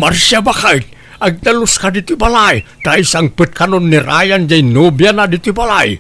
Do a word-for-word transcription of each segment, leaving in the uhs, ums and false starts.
Marcia, baket, agdaluska ditoy balay, ta isangpetkanon ni Ryan jay nobiana ditoy balay.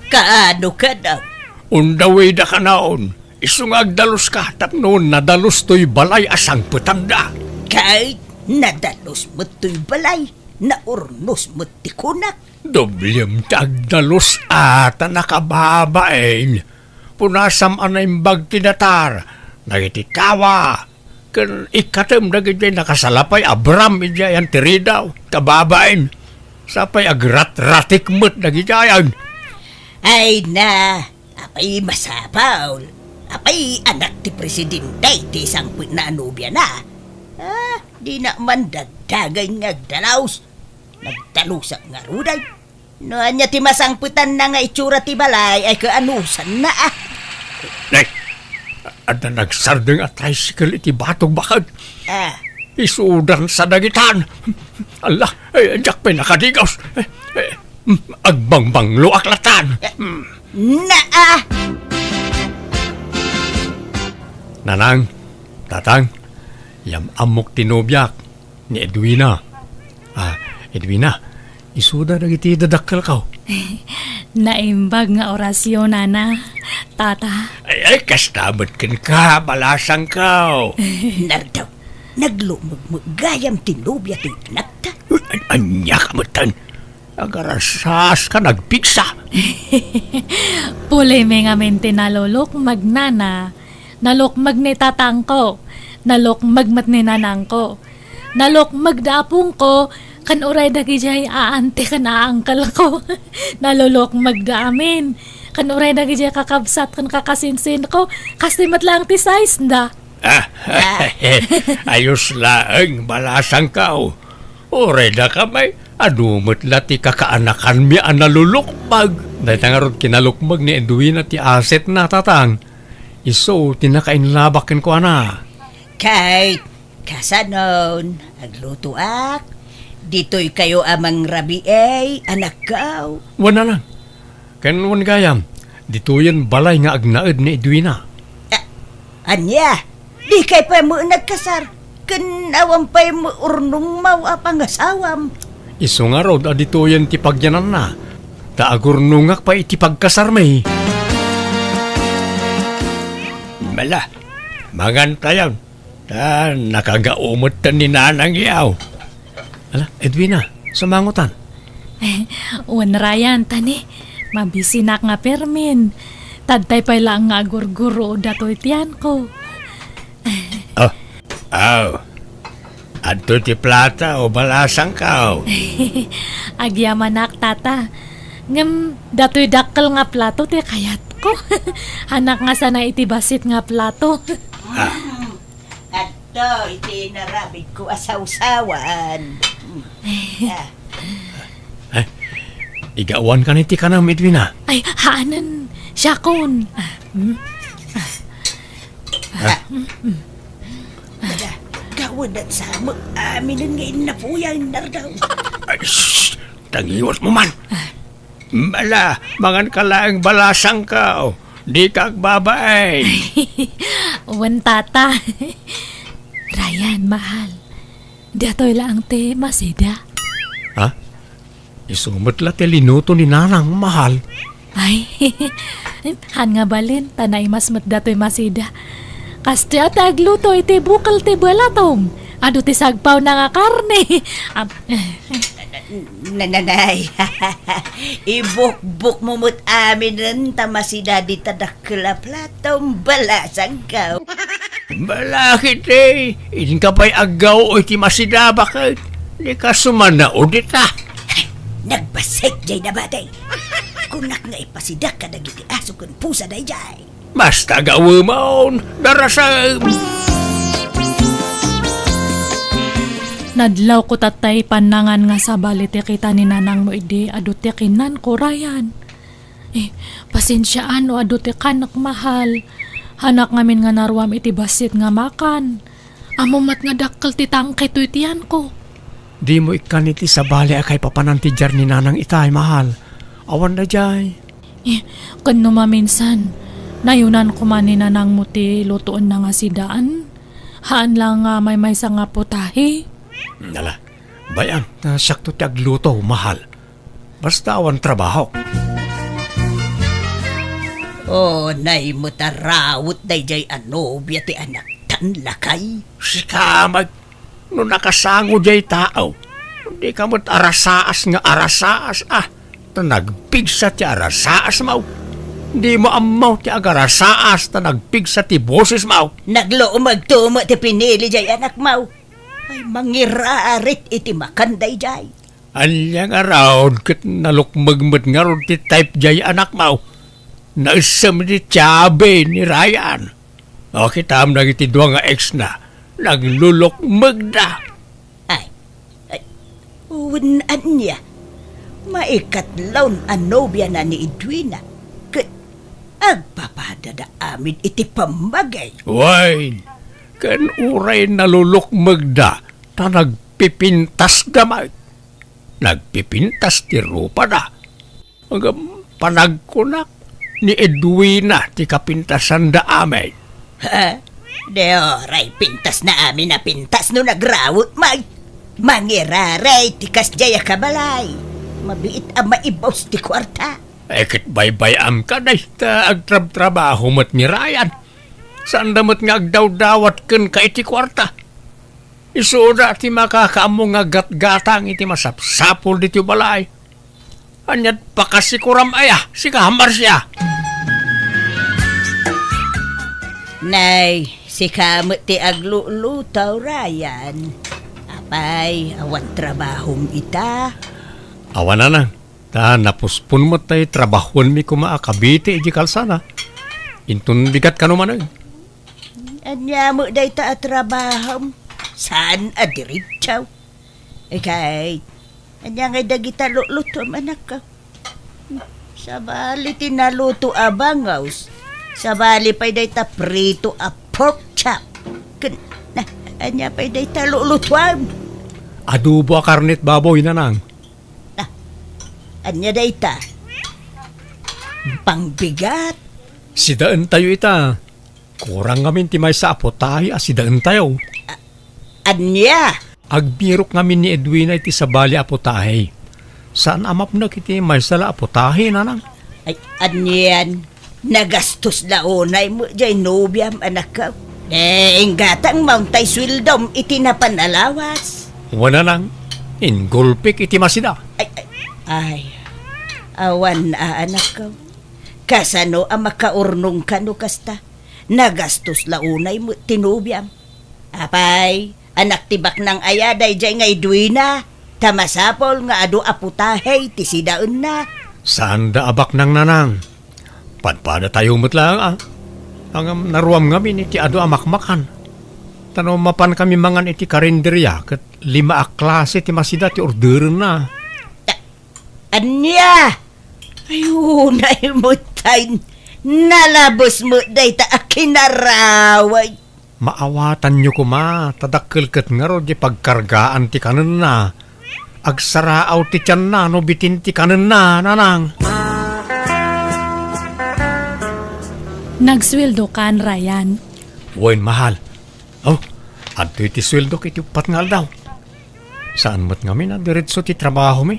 Kaano kada? On the way da kanaon, isu nga agdaluska tapno nadalus toy balay a sangpetanda. Ket nadalus met toy balay, naurnos met ti kunak. Doblem ti agdalus a ta nakababain. Punasam a naimbag ti datar dagiti tawa ken ikkatem dagidiay nakasalapay a bram idiay anti ridaw, kababain. Sapay agratratik met dagidiay. Ay na, apay masapul? Apay anak ti presidente ti sangpetna a nobiana? Ah, dina man dagdagen nga agdalus. Nagdalusak ngaruden. No ania ti masangpetanna nga itsura ti balay, ay kaanusanna, ah. Nay, adda nagsardeng a tricycle iti batog, baket. Ah. Isudansa dagitan. Alla, ay, diak pay nakadigaus. Eh, eh, agbangbangloak latan. Eh, naa! Nanang, tatang, yam-ammok ti nobiak. Ni Edwina. Ah, Edwina, isuda dagiti dadakkelko. Naimbag nga orasyon, nana, tata. Ay, ay, kasta met kenka, balasangko. Nardaw, naglumeg met gayam ti nobia ti anakta. Uy, an-, ania ka metten? Agarasas ka nagpigsa. Pulimi ngamin ti nalulukmeg, nana. Nalukmeg ni tatangko. Nalukmeg met ni nanangko. Nalukmeg da apongko, ken uray dagidiay aanti ken aangkelko. Nalulukmeg da amin. Ken uray dagidiay kakabsat ken kakasinsinko, kasta met laeng ti size da. Ah, ayos laeng, balasangko. Uray dakayo, adu met la ti kakaanakanmi a nalulukmeg. Dayta ngarud kinalukmeg ni Edwina ti asetna, tatang. Isu ti nakainlabak kenkuana. Kay, kasanon, aglutoak. Ditoykayo a mangrabii, anakko. Wen, nanang. Ken wen gayam, ditoyen balay nga agnaed ni Edwina. A-, ania? Dikay pay met nagkasar? Ken awan pay met urnongmo a pangasawam? Isu ngarud a ditoyen ti pagyananna, ta agurnongak pay iti pagkasarmi. Mala, mangantayon. Ta nakagao metten ni nanang yaw. Ala, Edwina, sumangotan. Wen, Ryan, tani, mabisinak nga permin. Tadtay pay laeng nga agurguro datoy tianko. Ah, aw. Adto ti plato, balasangko. Agyamanak, tata. Ngem, datoy dakkel nga plato ti kayatko. Hanak nga sana iti bassit nga plato. Ah. Adto iti inarabidko a sawsawan. Ah. Eh, igawan kan iti kanam, Edwina? Ay, haanen. Siakon. Ah, mm. Ah. Dada, gawanan sa mo. Aminen nga innapuyan, Nardaw. Ay, shh! Tangiwat mo man. Ah. Mala, mangan ka laeng, balasangko. Dika agbabain. Wen, tata. Ryan, mahal. Datoy laeng ti masida. Ha? Isu met la ti linuto ni nanang, mahal. Ay, han nga balin, ta naimas met datoy masida. Kastoy a ti agluto iti bukel ti balatom. Adu ti sagpawna nga karne. Am-, Nananay, ibukbok mo met aminen ta masida dita dakkel a platom, balasangko. Balakit, eh, inka pay aggaw iti masida, baket? Dika sumanaw dita. Nagbassit jay nabati. Kunak nga ipasidak kadagiti aso ken pusa dayjay. Basta gawemon, darasem. Nadlawko tattay pannangan nga sabali ti kita ni nanangmo idi adu ti kinanko, Ryan. Eh, pasensiaan no adu ti kanek, mahal. Hanak ngamin nga naruam iti bassit nga makan. Ammom met nga dakkel ti tangke toy tianko. Dimo ikkan iti sabali a kaipapanan ti diar ni nanang itay, mahal. Awan dayjay. Eh, ken no maminsan, nayunan koma ni nanangmo ti lutoenna nga sidaan? Haan la nga maymaysa nga putahe? Ala, bay-am, ta siakto ti agluto, mahal. Basta awan trabahok. O, nay met a rawet daydiay a nobia ti anaktan, lakay. Sika met, no nakasango diay tao, dika met arasaas nga arasaas, a. Ta nagpigsa ti arasaasmo. Dimo ammo ti agarasaas ta nagpigsa ti bosesmo. Naglumegto met ti pinili diay anakmo. Ay, mangirarit iti makan daydiay. Ania ngarud ket nalukmeg met ngarud ti type diay anakmo? Naessem ti tiabe ni Ryan. O, kitam dagiti dua nga ex na, naglulukmegda. Ay, ay, wen ania? Maikatlon a nobiana ni Edwina, ket agpapadada amin iti pammaging. Wen, ken uray nalulukmegda, ta nagpipintasda met. Nagpipintas ti rupada. Ngem panagkunak, ni Edwina ti kapintasanda amin. Ha? Di oray pintasna amin a pintas no nagrawet met. Mangirarit ti kasdiay a kabalay. Mabiit a maibus ti kuarta. Ay, ket baybay-amka, dayta agtrabtrabaho met ni Ryan. Saanda met nga agdawdawat kenka iti kuarta. Isuda ti makakaammo nga gatgatang iti masapsapul ditoy balay. Ania't pakasikuram aya, sika, Marcia? Nay, sika met ti agluluto, Ryan. Apay, awan trabahom ita? Awan, nanang. Ta napuspon met tay trabahuenmi koma a kabiti iti kalsada. Inton bigat kano manen. Ania met dayta a trabahom? Saan a diretso? Ikay, ania ngay dagita lulutom, anakko? Sabali ti naluto a bangaws. Sabali pay dayta prito a pork chop. Ken, na, ania pay dayta lulutuam? Adobo a karnet baboy, nanang. Na, ania dayta? Pangbigat. Sidaentayo ita. Kurang ngamin ti maysa a putahe a sidaentayo. A-, ania? Agbirok ngamin ni Edwina iti sabali a putahe. Saan a mapnek iti maysa la a putahe, nanang. Ay, anian? Nagastos la unay met jay nobiam, anakko. Eh, inggatang maun tay sueldom iti napan a lawas. Wen, nanang, inggulpik iti masida. Ay, ay, ay, awan a, anakko. Kasano a makaurnongka no kasta? Nagastos la unay met ti nobiam. Apay, anak ti baknang aya dayjay nga Edwina, ta masapul nga adu a putahe ti sidaenna. Saanda a baknang, nanang. Padpadatayo met laeng a. Ngem naruam ngamin iti adu a makmakan. Ta no mapankami mangan iti karinderia, ket lima a klase ti masida ti orderenna. Ta-, ania? Ay, unay met tay nalabes met dayta a kinaraway. Maawatanyo koma, ta dakkel ket ngarud ti pagkargaan ti kanenna. Agsaraaw ti tianna no bitin ti kanenna, nanang. Nagsueldokan, Ryan? Wen, mahal. Oh, adtoy ti sueldok iti uppat nga aldaw. Saan met ngamin a diretso ti trabahomi.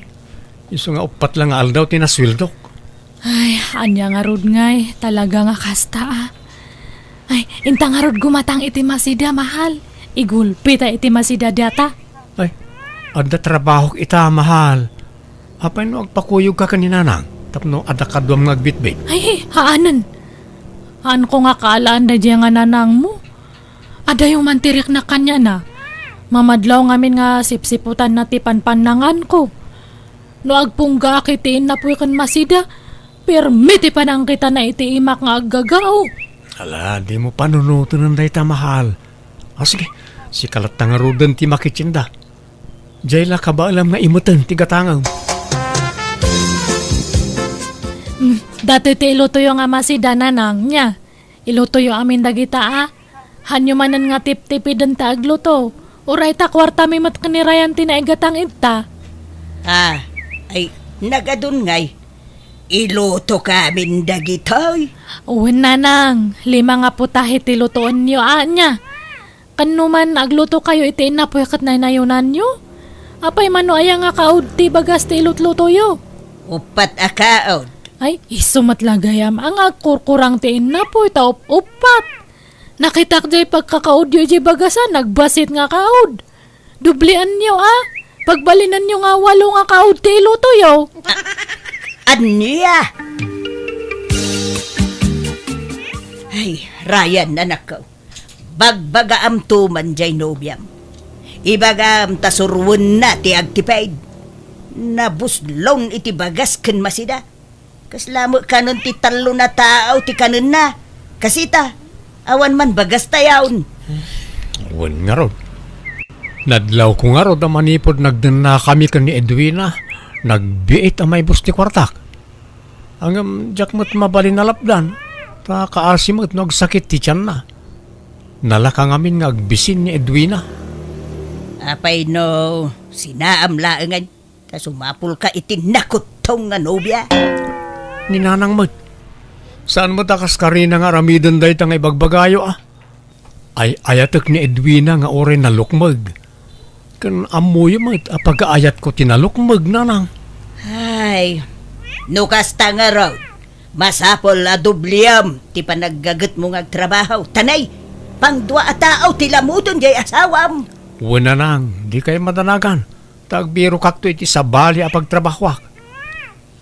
Isu nga uppat la nga aldaw ti nasueldok. Ay, ania ngarud ngay, talaga nga kasta a. Ay, inta ngarud gumatang iti masida, mahal. Igulpi ta iti masida diata. Ay, adda trabahok ita, mahal. Apay no agpakuyogka ken ni nanang tapno adda kaduam nga agbitbit? Ay, haanen. Haanko nga kaalaan daydiay nga nanangmo. Adayo man ti riknak kaniana. Mamadlaw ngamin nga sipsiputanna ti panpannanganko. No agpunggaak iti innapoy ken masida, permi ti panangkitana iti imak nga aggagao. Ala, dimo panunoten dayta, mahal. O, sige, sika latta ngaruden ti makitienda. Jay la kabaelam nga imeten ti gatangem. Mm, datoy ti ilutoyo nga masida, nanang, nia. Ilutoyo amin dagita a. Hanyo manen nga tiptipiden ta agluto. Uray ta kuartami met ken ni Ryan ti naigatang ita. Ah, ay, nagadun ngay. Ilutokamin dagitoy. Wen, nanang, lima nga putahe ti lutoenyo, ania. Tapno man aglutokayo iti innapoy ket naynayonanyo? Apay man no aya nga kaud ti bagas ti ilutlutoyo? Uppat a kaud. Ay, isu met la gayam a nga agkurkurang ti innapoy ta up-uppat. Nakitak jay pagkakaudyo ijay bagasan, nagbasit nga kaud. Dublianyo a. Pagbalinanyo nga walo nga kaud ti ilutoyo. A-, ania? Ay, Ryan, anakko. Bagbagaamto man jay nobiam. Ibagam ta surwenna ti agtiped. Nabuslon iti bagas ken masida. Kasla met kanen ti tallo na tao ti kanenna. Kasita, awan man bagas tayon. Wen ngarud. Nadlawko ngarud a manipud nagdennakami ken ni Edwina, nagbiit a maibus ti kuartak. Ngem diak met mabalin a lapdan, ta kaasi met no agsakit ti tianna. Nalaka ngamin nga agbisin ni Edwina. Apay no sinaam laengen? Ta sumapulka iti nakuttong nga nobia. Ni Nanang met. Saan met a kas karina nga aramiden dayta nga ibagbagayo a? Ay-ayatek ni Edwina nga uray nalukmeg. Ken ammoyo met a pagaayatko ti nalukmeg, Nanang. Ay, no kasta ngarud, masapul a dubliam ti panaggagetmo nga agtrabaho. Tanay, pangdua a tao ti lamuton jay asawam. Wen, Nanang, dikay madanagan. Ta agbirokakto iti sabali a pagtrabahoak.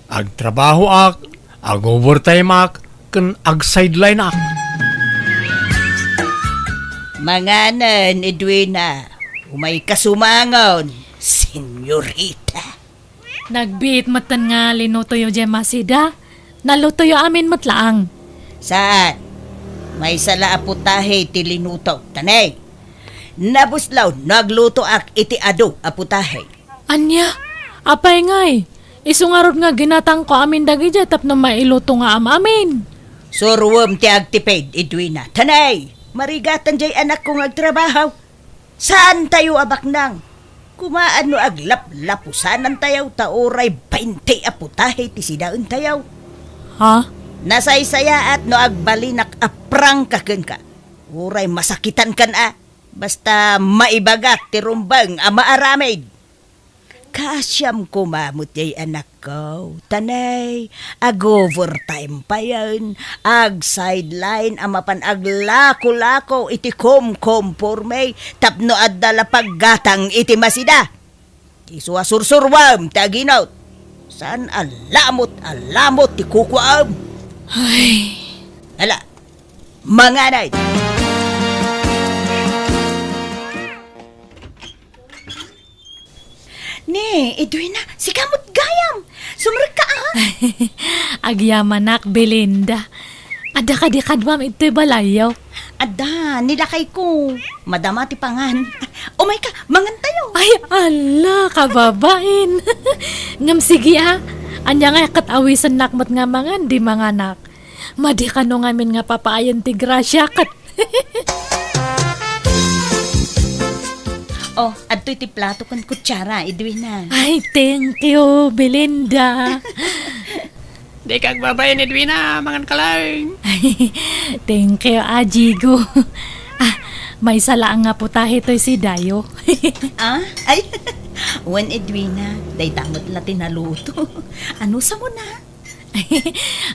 Agtrabahoak, ag-overtimeak, ken ag-sidelineak. Manganen, Edwina. Umayka sumangon, senyorita. Nagbiit metten nga linutoyo jay masida. Nalutoyo amin met laang. Saan? Maysa la a putahe ti linutok. Tanay. Nabuslon no aglutoak iti adu a putahe. Ania? Apay ngay? Isu ngarud nga ginatangko amin dagidiay tapno mailuto nga am-amin. Suruem ti agtiped, Edwina. Tanay, marigatan jay anakko nga agtrabaho. Saantayo a baknang. Kumaan no aglaplapusanantayo ta uray bainte a putahe ti sidaentayo. Ha? Nasaysayaat no agbalinak a prangka kenka. Uray masakitankan a. Basta maibagak ti rumbeng a maaramid. Kaasiam koma met jay anakko, tanay, ag-overtime payen, ag-sideline a mapan aglako-lako iti komkomporme tapno adda la paggatang iti masida. Isu a sursuruam ti aginot. Saan a lamot a lamot ti kukuam. Ay. Ala, manganay. Ni, Edwina, sika met gayam. Sumrekka, a. Agyamanak, Belinda. Adda kadi kaduam idtoy balayyo? Adda, ni lakayko. Madama ti pangan. Umayka, mangantayo. Ay, ala, kababain. Ngem sige, a. Ania ngay ket awisennak met nga mangan, di manganak. Madi kano ngamin nga papaayen ti grasia ket. Oh, adtoy ti plato ken kutsara, Edwina. Ay, thank you, Belinda. Dika agbabain, Edwina, mangan ka lang. Thank you, a, Jigo. A, maysa laang nga putahe toy sidayo. A? Ay, wen, Edwina, dayta met la ti naluto. Anusam na?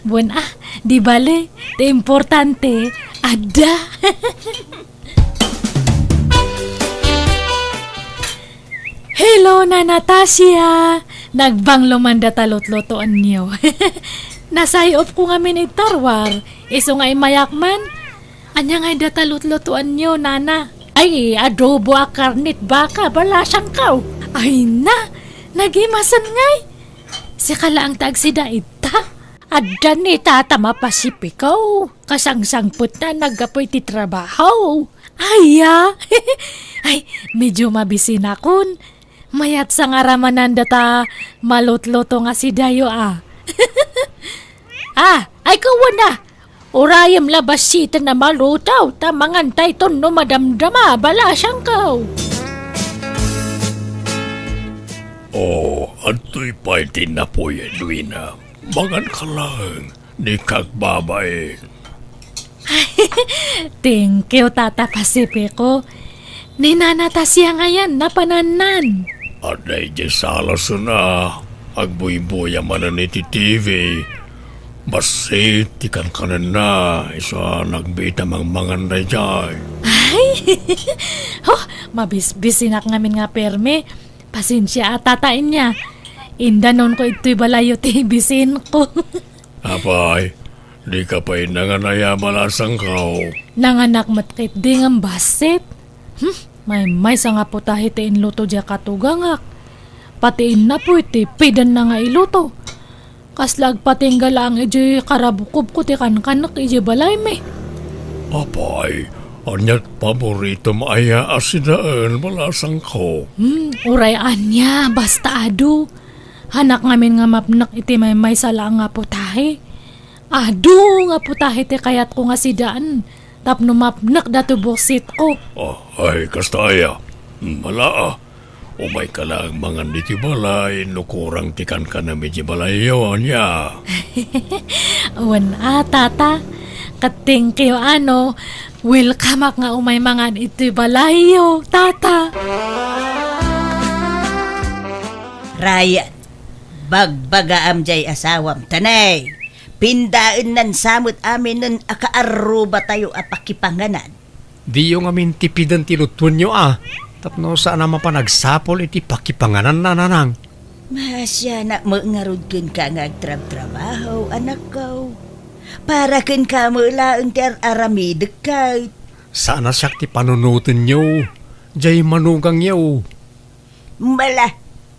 Wen, a, di bale, ti importante, adda. Hello, Nana Tasia! Nagbanglo man data lutlutoanyo. Nasay-opko ngamin iti tarwar, isu nga immayak man. Ania ngay data lutlutoanyo, Nana? Ay, adobo a karnet baka, balasangko. Ay na, nagimasen ngay. Sika laang ti agsida ita. Adda ni Tata mapasipiko. Kasangsangpetna naggapu iti trabaho. Aya. Ay, medyo mabisinakon. Mayat sa nga ramanan data malutluto nga sidayo, a. A, ay, kuwan na. Urayem la basiten a maluto, ta mangantayton no madamdama, balasangko. Oh, adtoy pay ti napuy, Edwina. Mangan ka lang, dika agbabain. Thank you, Tata Pacifico. Ni Nana Tasia ngayen, napanannan. Adda idiay sala suna, agbuybuya manen iti T V. Bassit ti kankanenna, isu a nagbiit a mangmangan daydiay. Ay! Oh, mabisbisinak ngamin nga permi. Pasensia a, tata, inya. Indanonko itoy balayyo ti bisinko. Apay, dika pay nangan aya, balasangko? Nanganak met ketdi ngem bassit. Hmm, maymaysa nga putahe ti inluto diay katugangak. Pati innapoy ti pidenna nga iluto. Kasla agpatingga laeng idiay karabukobko ti kankanek idiay balaymi. Apay, ania't paboritom aya a sidaen, balasangko? Hmm, uray ania, basta adu. Hanak ngamin nga mapnek iti maymaysa laeng nga putahe. Adu nga putahe ti kayatko nga sidaen tapno mapnek datoy buksitko. Ah, ay, kasta aya. Mala a. Umayka laeng mangan ditoy balay no kurang ti kankanem idiay balayyo, ania? Wen a, tata. Ket thank you a no welcomeak nga umay mangan itoy balayyo, tata. Ryan, bagbagaam diay asawam, tanay. Pindaennan sa met aminen a kaarrubatayo a pakipanganan. Diyo ngamin ti piden ti lutuenyo a, tapno saan a mapan agsapul iti pakipangananna, nanang. Maasianak met ngarud kenka nga agtrabtrabaho, anakko. Para kenka met laeng ti ar-aramidek ket. Saan a siak ti panunotenyo, diay manugangyo. Mala,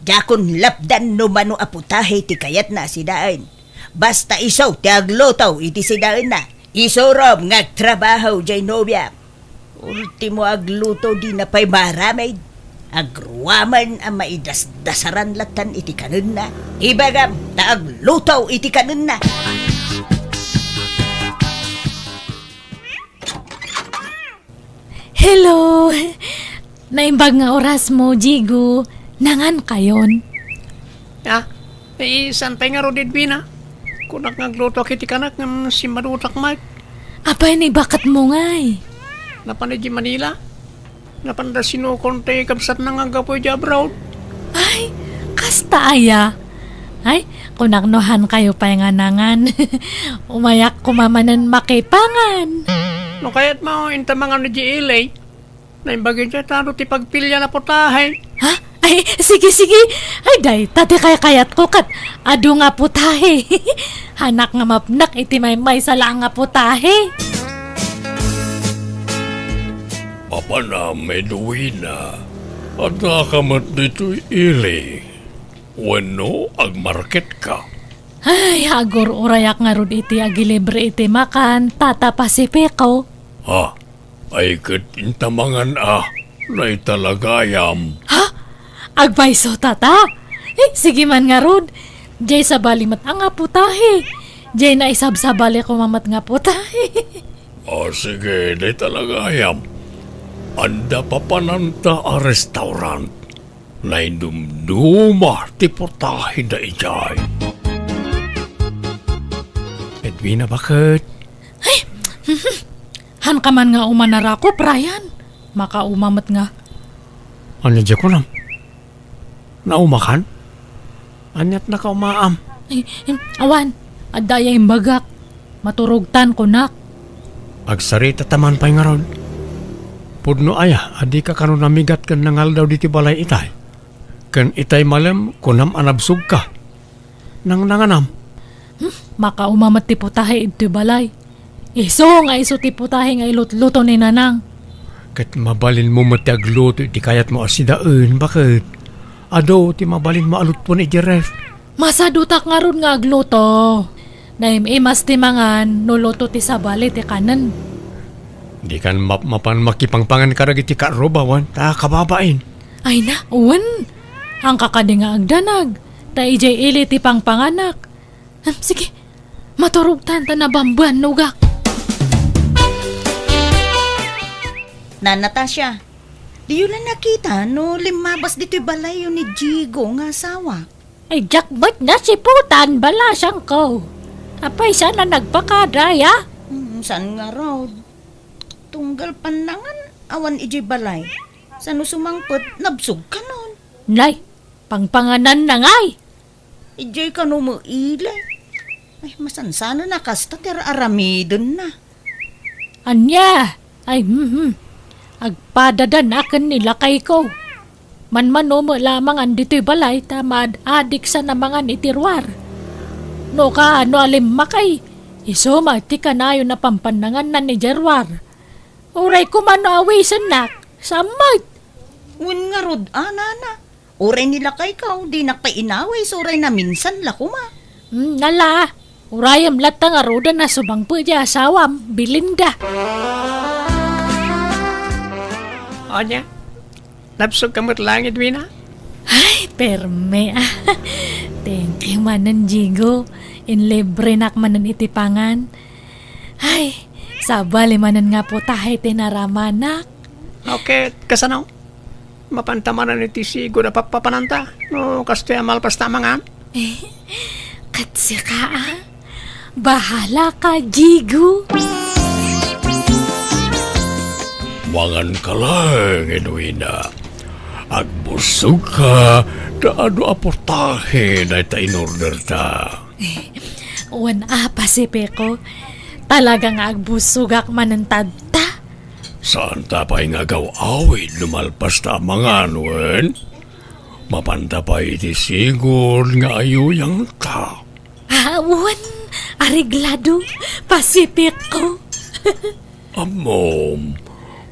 diakon lapdan no mano a putahe ti kayatna a sidaen. Basta isu ti agluto iti sidaenna. Isurom nga agtrabaho diay nobiam. Ultimo agluto, dina pay maaramid. Agruaman a maidasdasaran lattan iti kanenna. Ibagam ta agluto iti kanenna. Hello! Naimbag nga orasmo, Jigo. Nangankayon? Ah, eh, saan pay ngarud, Edwina? Kunak nga aglutoak iti kanak ngem simmadutak met. Apay, naibaketmo ngay? Napan idiay Manila. Napanda sinukon ti kabsatna nga aggapu idiay abroad. Ay, kasta aya? Ay, kunak no haankayo pay nga nangan. Umayak koma manen makipangan. No kayatmo, inta mangan idiay L A. Naimbag idiay ta adu ti pagpilian a putahe. Ha? Ay, sige, sige. Ay, dayta ti kaykayatko ket adu nga putahe. Haanak nga mapnek iti maymaysa laeng nga putahe. Apanam, Edwina, addaka met ditoy ili. Wenno agmarketka? Ay, agur-urayak ngarud iti agilibre iti makan, Tata Pacifico. Ha? Ay ket inta mangan a, naitalagayam. Ha? Agpayso, Tata? Eh, sige man ngarud. Diay sabali met a nga putahe. Diay naisabsabali koma met nga putahe. O, sige, naitalagayam. Adda papananta a restaurant. Naidumduma ti putahe daydiay. Edwina, baket? Ay! Haanka man nga umanarakup, Ryan. Makauma met nga. Ania diay kunam? Naumakan? Ania't nakaumaam? Ay, em, awan. Adda aya imbagak. Maturogtan, kunak. Agsaritata man pay ngarud. Pudno aya a dika kano namigat ken nangaldaw ditoy balay itay? Ken itay malem, kunam a nabsogka. Nangnanganam? Hmm, makauma met ti putahe idtoy balay. Isu nga isu ti putahe nga ilutluto ni Nanang. Ket mabalinmo met ti agluto iti kayatmo a sidaen, baket? Adu ti mabalinmo a lutpon iti ref. Masadutak ngarud nga agluto. Naim-imas ti mangan no luto ti sabali ti kanen. Dikan mapmapan makipangpangan kadagiti kaarrubawan ta kababain. Ay na, wen. Haanka kadi nga agdanag, ta idiay ili ti pangpanganak. Hmm, sige, maturogtan ta nabambuannogak. Nan Natasha, diyo la nakita no limmabas ditoy balayyo ni Jigo nga asawa? Ay, diak met nasiputan, balasangko. Apay, saan a nagpakada, ya? Hmm, saan ngarud? Tunggal pannangan, awan idiay balay. Sano sumangpet, nabsog kanon? Nay, pangpangananna ngay. Idiay kano met ila. Ay, masansanana kasta ti ar-aramidenna. Ania? Ay, hmm, hmm. Agpadadanak ken ni lakayko. Manmano met lamangan ditoy balay ta maad-adik sa namangan iti ruar. No kaano a limmakay, isu met ti kanayon a pampannanganna idiay ruar. Uray koma no awisennak, saan met. Wen ngarud, a, nana. Uray ni lakayko, dinak pay inawis, uray naminsan la koma. Hmm, ala, urayem latta ngaruden a sumangpet diay asawam, Belinda. Ania? Nabsog ka met laeng, Edwina? Ay, perme, ah. Thank you manen, Jigo. Inlibrenak manen iti pangan. Ay, sabali manen nga putahe ti naramanak. Okay, kasano? Mapanta manen iti sigud a pappapananta no kastoy a malpas ta mangan? Eh, ket sika, ah? Bahala ka, Jigo. Mangan ka laeng, Edwina. Agbusog ka ta adu a putahe dayta in-order ta. Wen a, Pacifico, talaga nga agbusogak manen tadta. Saan ta pay nga agaw-awid no malpas ta mangan, wen? Mapanta pay iti sigud nga ayuyang ta. Ah, wen, areglado, Pacifico. Ammom,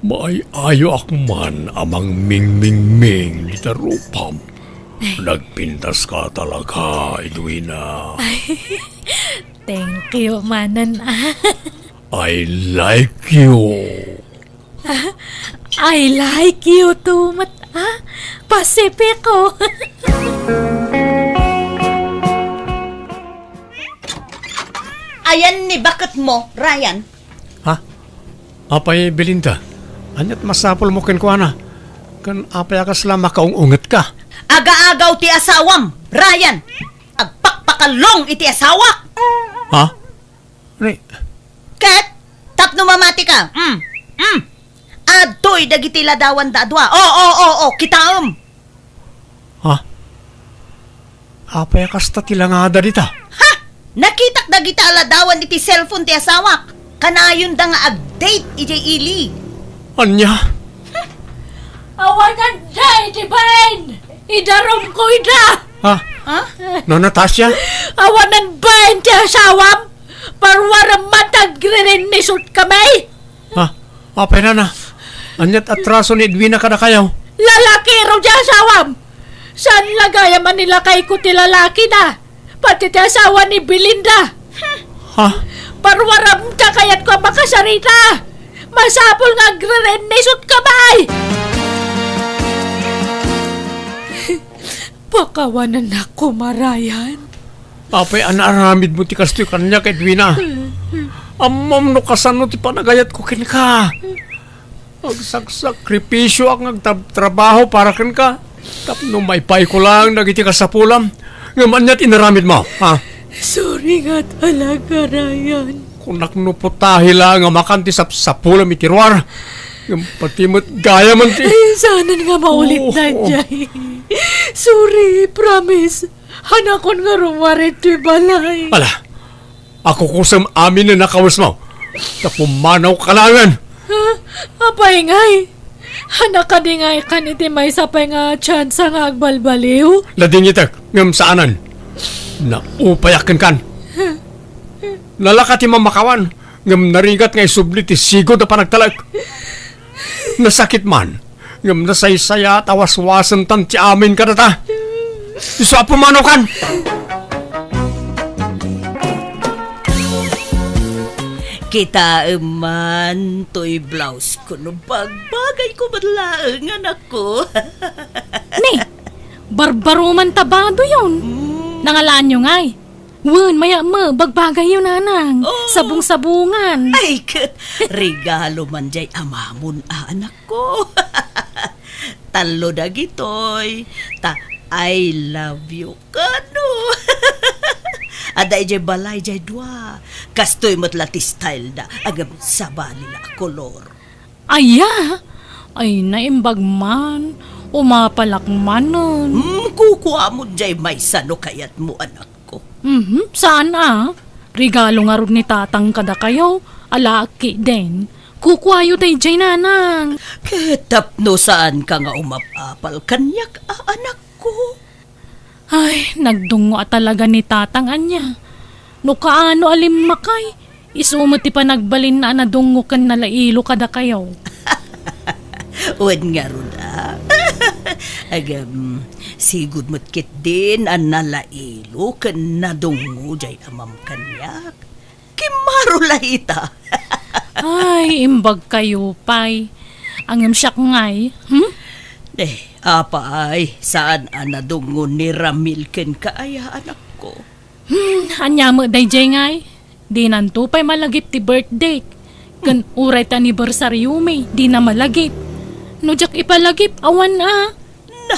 maay-ayoak man a mangmingmingming dita rupam. Nagpintas ka talaga, Edwina. Ay, thank you manen, ah. I like you. I like you too met, ah, Pacifico. Ayan ni baket mo, Ryan. Ha? Apay, Belinda? Aniat masapulmo kenkuana? Ken apay a kasla makaung-unget ka? Agaagaw ti asawam, Ryan! Agpakpakallong iti asawak! Ha? Ni- Ket, tapno mamati ka, mm, mm, adtoy dagiti ladawanda a dua. O, o, o, o, kitaem! Ha? Apay a kasta ti langada dita? Ha? Nakitak dagita a ladawan iti cellphone ti asawak. Kanayonda nga ag-date idiay ili. Ania? Awanan da iti bain! Idarumko ida! Ha? Ha? Na, Natasha? Awanan bain ti asawam! Parwarem man ta agririnnisot kami! Ha? Apay nana? Aniat atraso ni Edwina kadakayo? Lalakiro ti asawam! Saan la gayam a ni lakayko ti lalakina? Pati ti asawa ni Belinda. Ha? Parwarem ta kayatko a makasarita. Masapul nga agririnnisot ka, bay! Pakawanannak koma, Ryan. Apay a naaramidmo ti kastoy kaniak, Edwina? Ammom no kasano ti panagayatko kenka. Agsaksakripisiak nga agtab-, trabaho para kenka tapno maipayko laeng dagiti kasapulam. Ngem aniat inaramidmo, ha? Sorry nga talaga, Ryan. Kunak no putahi laeng a makan ti sapsapulam iti ruar. Ngem pati met gayam ti Ay, saanen nga maulit Oo. daydiay. Sorry, promise. Hanakon nga rummuar iti balay. Ala, akukusem amin a nakawesmo. Ta pumanaw ka laengen. Ha? Apay ngay? Hanak kadi ngay kan iti maysa pay nga tsansa nga agbalbaliw? Nadingitek, ngem saanen. Naupayak kenkan. Nalaka ti mamakawan, ngem narigat nga isubli ti sigud a panagtalek. Nasakit man, ngem nasaysayat a waswasentan ti amin kadata. Isu a pumanaw kan! Kitaem man toy blouse ko no bagbagayko met laeng, anakko. Ni, barbaro man ta badoyon. Mm. Nangalaanyo ngay? Wen, mayat met, bagbagayyo, nanang. Oh. Sabong-sabongan. Ay, ket regalo man jay amamon, a, anakko. Tallo dagitoy, ta I love you kano. Adda idiay balay jay dua. Kastoy met la ti style da, ngem sabali la a kolor. Aya, Ay, naimbag man. Umapalak manen. Hmm, kukuamon jay maysa no kayatmo, anakko. Mhm, saan a? Regalo ngarud ni tatang kadakayo. Alaak ketdin. Kukuayo dayjay, nanang. Ket tapno saanka nga umap-apal kaniak a, anakko? Ay, nagdungngo a talaga ni tatang ania. No kaano a limmakay, isu met ti panagbalinna a nadungngo ken nalailo kadakayo. Wen ngarud a. Agam, sigud met ketdin a nalailo ken nadungngo jay amam kaniak. Kimmaro la ita. Ay, imbag kayo pay. Ngem siak ngay, hmm? Eh, apay, saan a nadungngo ni Ramil kenka aya, anakko? Hmm, ania met dayjay ngay? Dinanto pay malagip ti birthday. Ken uray ti anniversaryomi, dina malagip. No diak ipalagip, awan a. Na,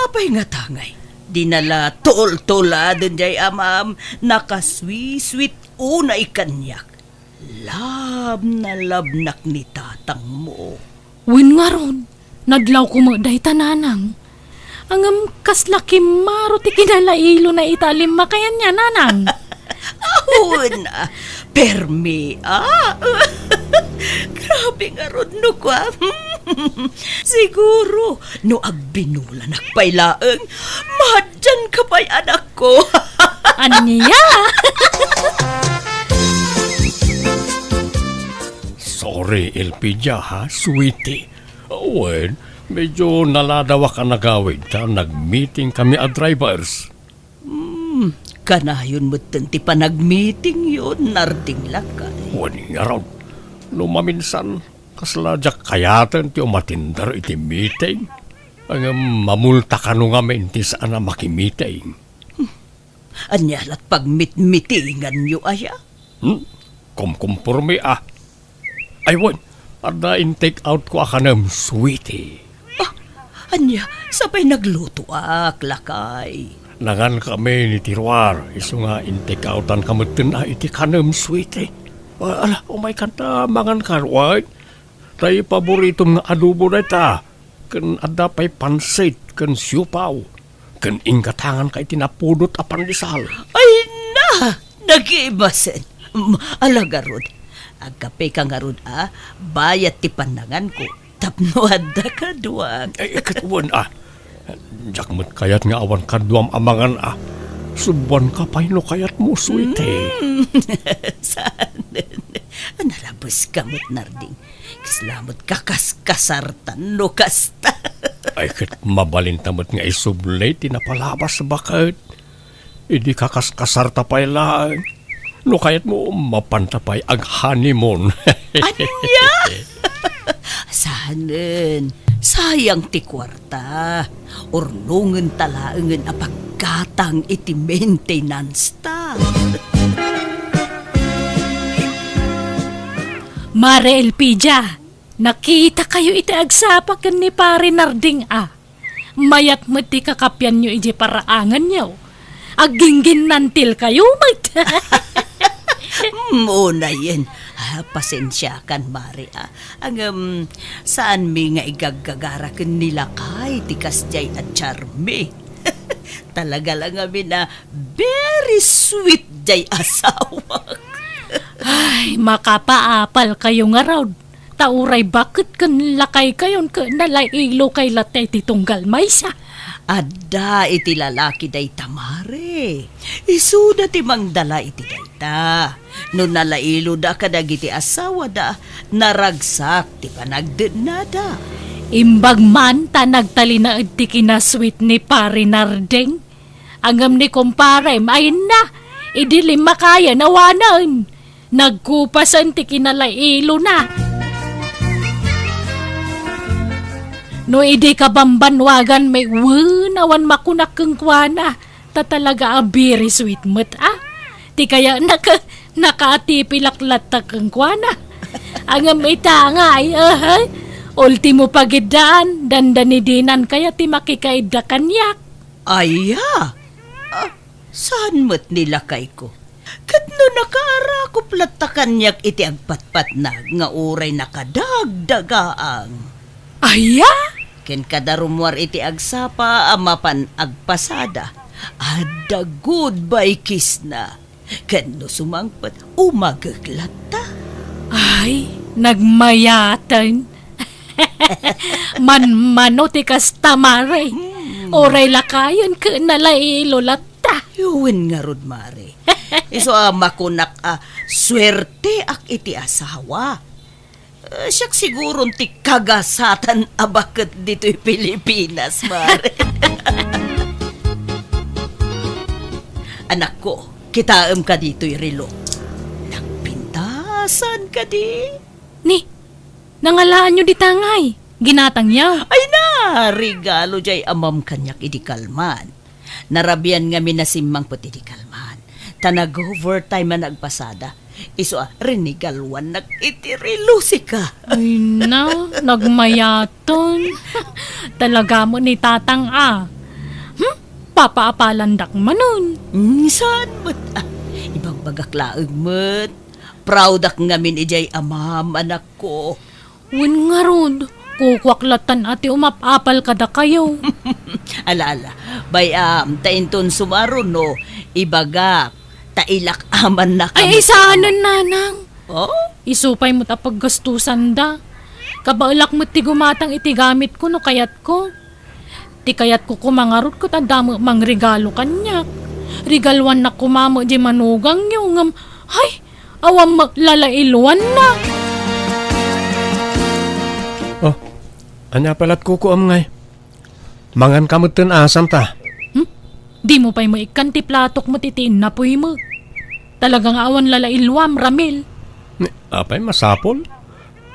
apay ngata ngay? Dina la tultuladen jay amam, nakasweet-sweet unay kaniak. Love na love nak ni tatangmo. Wen ngarud, nadlawko met dayta, nanang. Ngem kasla kimmaro ti kinalailona ita a limmakay ania, nanang. Awan a, permi a. Grabe ngarud no kua. Siguro, no agbinulanak pay laeng, madianka pay, anakko. Ania? Sorry, Elpidia, ha, sweetie. Wen, medyo naladawak a nagawid ta nagmeetingkami a drivers. Hmm, kanayon metten ti panagmeetingyo, Narding lakay. Wen ngarud, no maminsan, kasla diak kayaten ti umatender iti meeting. Ngem mamulta kano ngamin ti saan a makimeeting. Ania lat pagmitmitinganyo aya? Hmm? Kumkumpormi a. Ay, wen, adda in-take out ko a kanem, sweetie. Ah, ania, sapay naglutoak, lakay. Nangankami ni Tiruar, isu nga in-take outan ka metten a iti kanem, sweetie. Ah, ala, umaykan ta mangankan, wen. Tay paboritom nga adobo dayta. Ken adda pay pansit ken siopaw, ken inggatanganka iti napudot a pandesal. Ay na! Nagimasen. Mm, ala ngarud. Agkapeka ngarud a, bayat ti pannanganko. Tapno adda kaduak. Ay, ket wen a. Diak met kayat nga awan kaduam a mangan a. Subuanka pay no kayatmo, sweetie. Mm. Saan? Nalabeska met, Narding. Kasla met kakaskasartan no kasta. Ay, ket mabalinta met nga isubli ti napalabas, baket. Idi kakaskasarta pay laeng. No kayatmo, mapanta pay ag-honeymoon. Ania? Sanen, sayang ti kuarta. Urnongenta laengen a paggatang iti maintenance ta. Mare Elpidia, nakitakayo iti agsapa ken ni Pare Narding a. Mayat met ti kakapianyo idiay paraanganyo. Aggingginnantilkayo met. Mm, unayen. Ah, pasensiakan, Mare, a. Ngem, saanmi nga igaggagara ken ni lakay ti kasdiay a charmi. Talaga la ngamin a very sweet diay asawak. Ay, makapaapalkayo ngarud. Ta uray baket ken lakaykayon ket nalailokay latta iti tunggal maysa. Adda iti lalaki dayta, Mare. Isuda ti mangdala iti dayta. No nalailoda kadagiti asawada, naragsak ti panagdennada. Imbag man ta nagtalinaed ti kinasweet ni Pare Narding. Ngem ni kumparem, ay na, idi limmakayen awanen. Nagkupasen ti kinalailona. No idi kabambanwagan met wen awan makunak kenkuana, ta talaga a very sweet met a. Ti kayatna ket nakaatipilak latta kenkuana. Ngem ita ngay, aha, ultimo pagiddaan, dandani dinan kaya ti makikaidda kaniak. Aya? Ah, saan met ni lakayko? Ket no nakaarakop latta kaniak iti agpatpatnag nga uray nakadagdagaang. Aya? Ken kada rummuar iti agsapa a mapan agpasada, adda goodbye kiss-na. Ken no sumangpet, umagek latta. Ay, nagmayaten. Manmano ti kasta, mare. Hmm. Uray lakayen ken nalailo latta. Wen ngarud, mare. Isu a makunak a suerteak iti asawa. Eh, siak siguron ti kagasatan a baket ditoy Pilipinas, mare. Anakko, kitaem ka ditoy relo. Nagpintasan kadi? Ni, nangalaanyo dita ngay? Ginatangyo? Ay na, regalo jay amam kaniak idi kalman. Narabian ngamin a simmangpet idi kalman. Ta nag-overtime a nagpasada. Isu a, rinigaluannak iti relo sika. Ay na, nagmayaten. Talaga met ni tatang a. Hmm? Papaapalandak manen. Mm, saan met? Ah, ibagbagak laeng met. Proud-ak ngamin idiay amam, anakko. Wen ngarud, kukuak lattan a ti umap-apal kadakayo. Ala, ala. Bay-am, ta inton sumaruno, ibagak, ta ilak-amannak. Ay, ay, saanen, nanang. Oh? Isu pay met a paggastusanda. Kabaelak met ti gumatang iti gamitko no kayatko. Ti kayatko koma ngarud ket adda met mangregalo kaniak. Regaluannak koma met di manugangyo ngem, hay, awan met lalailuanna. Oh, ania pay latkuko, amay? Mangan ka metten a, Santa. Hmm? Dimo pay maikkan ti platok met iti innapuy met. Talaga nga awan lalailuam, Ramil. Ni, apay masapul?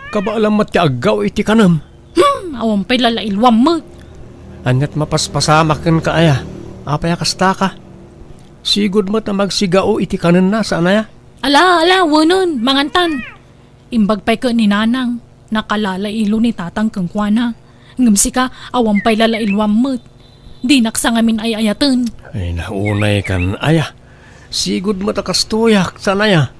Kabaelam met ti aggaw iti kanem. Hmm, awan pay lalailuam met. Aniat mapaspasamak kenka aya? Apay a kastaka? Sigud met a magsigao iti kanenna, saan aya? Ala, ala, wenen, mangantan. Imbag pay ken ni nanang, nakalalailo ni tatang kenkuana. Ngem sika, awan pay lalailuam met. Dinak sa ngamin ay-ayaten. Ay, naunay kan aya. Sigud met a kastoyak, saan aya?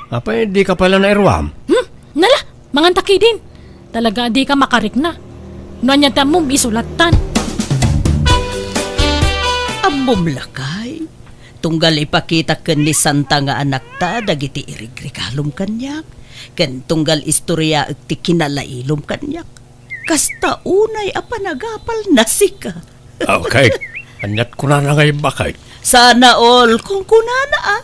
Apay, dika pay la nairuam? Hmm? Nala, manganta kidin. Talaga a dika makarikna. No ania ti ammom, isu lattan. Ammom lakay, tunggal ipakitak ken ni Santa nga anakta dagiti irigregalom kaniak, ken tunggal istoriaek ti kinalailom kaniak. Kasta unay a panagapalna sika. Okay. Aniat kunana nga imbakay? Sana all, kunkunana, ah.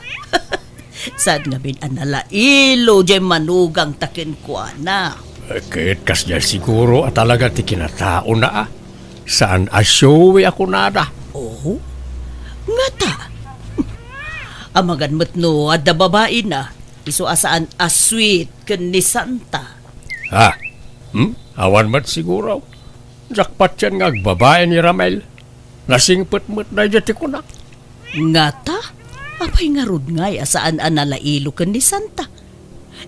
Saan ngamin a nalailo jay manugangta kenkuana? Eh, ket kasdiay siguro a talaga ti kinataona, ah. Saan a showy a kunada. Oh? Ngata? Amangan met no adda babaina, isu a saan a sweet ken ni Santa. Ha? Hmm? Awan met siguro. Jackpot yan nga agbabae ni Ramel. Nasingpet met daydiay ti kunak. Ngata? Apay ngarud ngay a saan a nalailo ken ni Santa?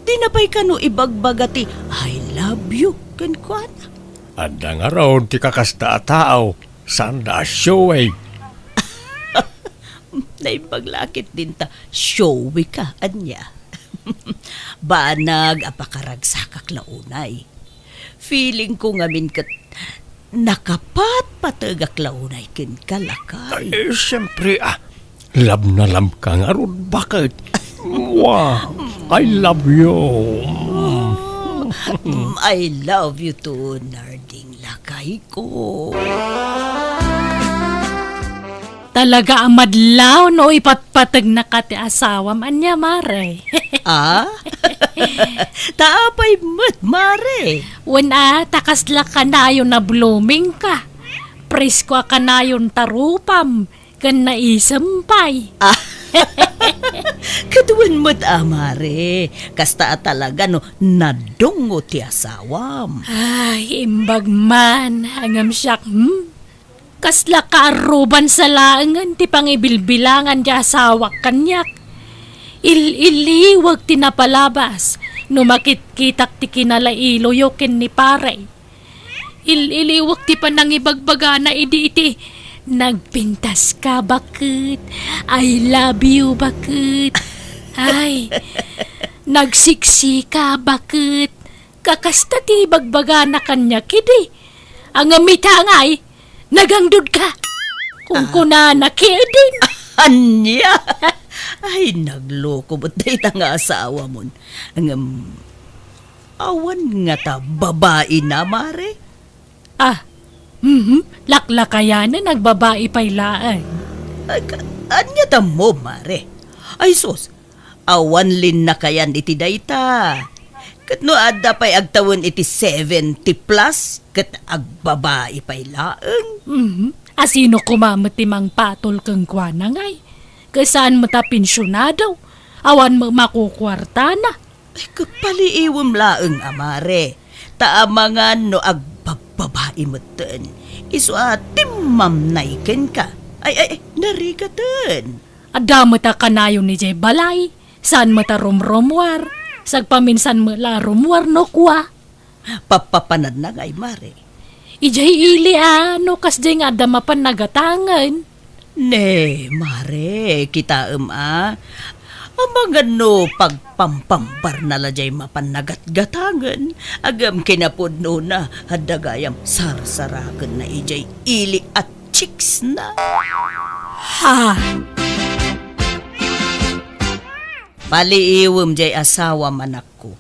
Dina pay kano ibagbaga ti "I love you" kenkuana? Adda ngarud ti kakasta a tao, saanda a showy. Naimbag la a ketdin ta showy ka, ania? Banag a pakaragsakak la unay. Feeling ko ngamin ket nakapatpategak la unay kenka, lakay. Ay, eh, siyempre, ah. Love na love ka ngarud, baket? Mwah! I love you. Mm, I love you too, Narding, lakay ko. Talaga a madlaw no ipatpategnaka ti asawam, ania, mare? Ah? Ta apay met, mare? Wen a, ta kasla kanayon a blooming ka. Presko a kanayon ta rupam ken naisem pay. Ah. Ket wen met a, mare. Kasta a talaga no nadungo ti asawam. Ay, imbag man, ngem siak, hmm? Kasla kaaruban sa laengen ti pangibilbilangan ti asawak kaniak. Il-iliwek ti napalabas no makitkitak ti kinalailoyo ken ni pare. Il-iliwek ti panangibagbagana idi iti, "Nagpintas ka, baket. I love you, baket. Ay, nagsiksi ka, baket." Kakasta ti ibagbagana kaniak idi. Ngem ita ngay, nagangdudka. Kunkunana ketdin. Ania? Ay, nagloko met dayta nga asawamon. Ngem, awan ngata babaina, Mare? Ah, mhm. Laklakayanen, agbabai pay laeng. Ay, ka-, ania tammo, Mare? Ay, sus, awan linnakayan iti dayta. Ket no adda pay agtawen iti seventy plus, ket agbabai pay laeng. Mhm. Asino koma met ti mangpatol kenkuana ngay? Ket saan met a pensionado? Awan met makukuartana. Ay, kapaliiwem laeng a, Mare, ta amangan no agbabbabai metten, isu a timmamnay kenka. Ay, ay, ay, narigaten. Adda met a kanayon idiay balay, saan met a rumrumuar, sagpaminsan met la a rumuar no kua. Pappapanadna ngay, Mare. Idiay ili a, no kasdiay nga adda mapan nagatangen. Ne, Mare, kitaem a. Amangan no pagpampambarna la diay mapan nagatgatangen, ngem kinapudnona, adda gayam sarsarakenna idiay ili a chicksna. Ha? Paliiwem diay asawam, anakko.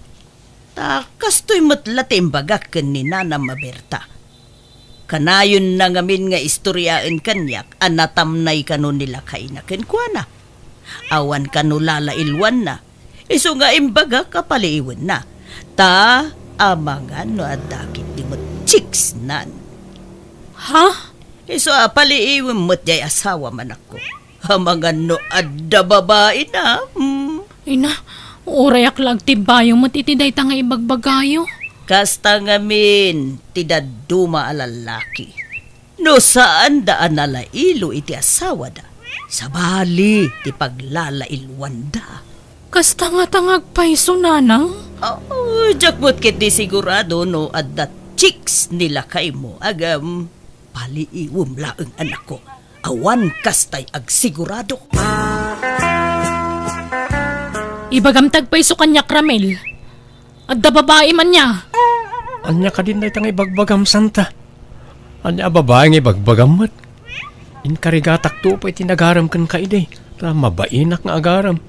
Ta kastoy met la ti imbagak ken ni Nanam a Berta. Kanayonna ngamin nga istoriaen kaniak a natamnay kano ni lakayna kenkuana. Awan kano lalailwanna, isu nga imbagak a paliiwenna. Ta amangan no adda ketdi met chicksnan. Ha? Isu a paliiwem met diay asawam, anakko. Amangan no adda babaina, hmm. Ina, urayak la agtimbayo met iti dayta nga ibagbagayo. Kasta ngamin ti dadduma a lallaki. No saanda a nalailo iti asawada, sabali ti paglalailwanda. Kasta ngata nga agpayso, nanang? Oh, diak met ketdi sigurado no adda chicks ni lakaymo, ngem paliiwem laeng, anakko. Awan kastay agsigurado. Ibagam ti agpayso kaniak, Ramil. Adda babaim ania? Ania kadin dayta nga ibagbagam, Santa? Ania a babai nga ibagbagam met? Inkarigatakto pay ti nagarem kenka idi, ta mabainak nga agarem.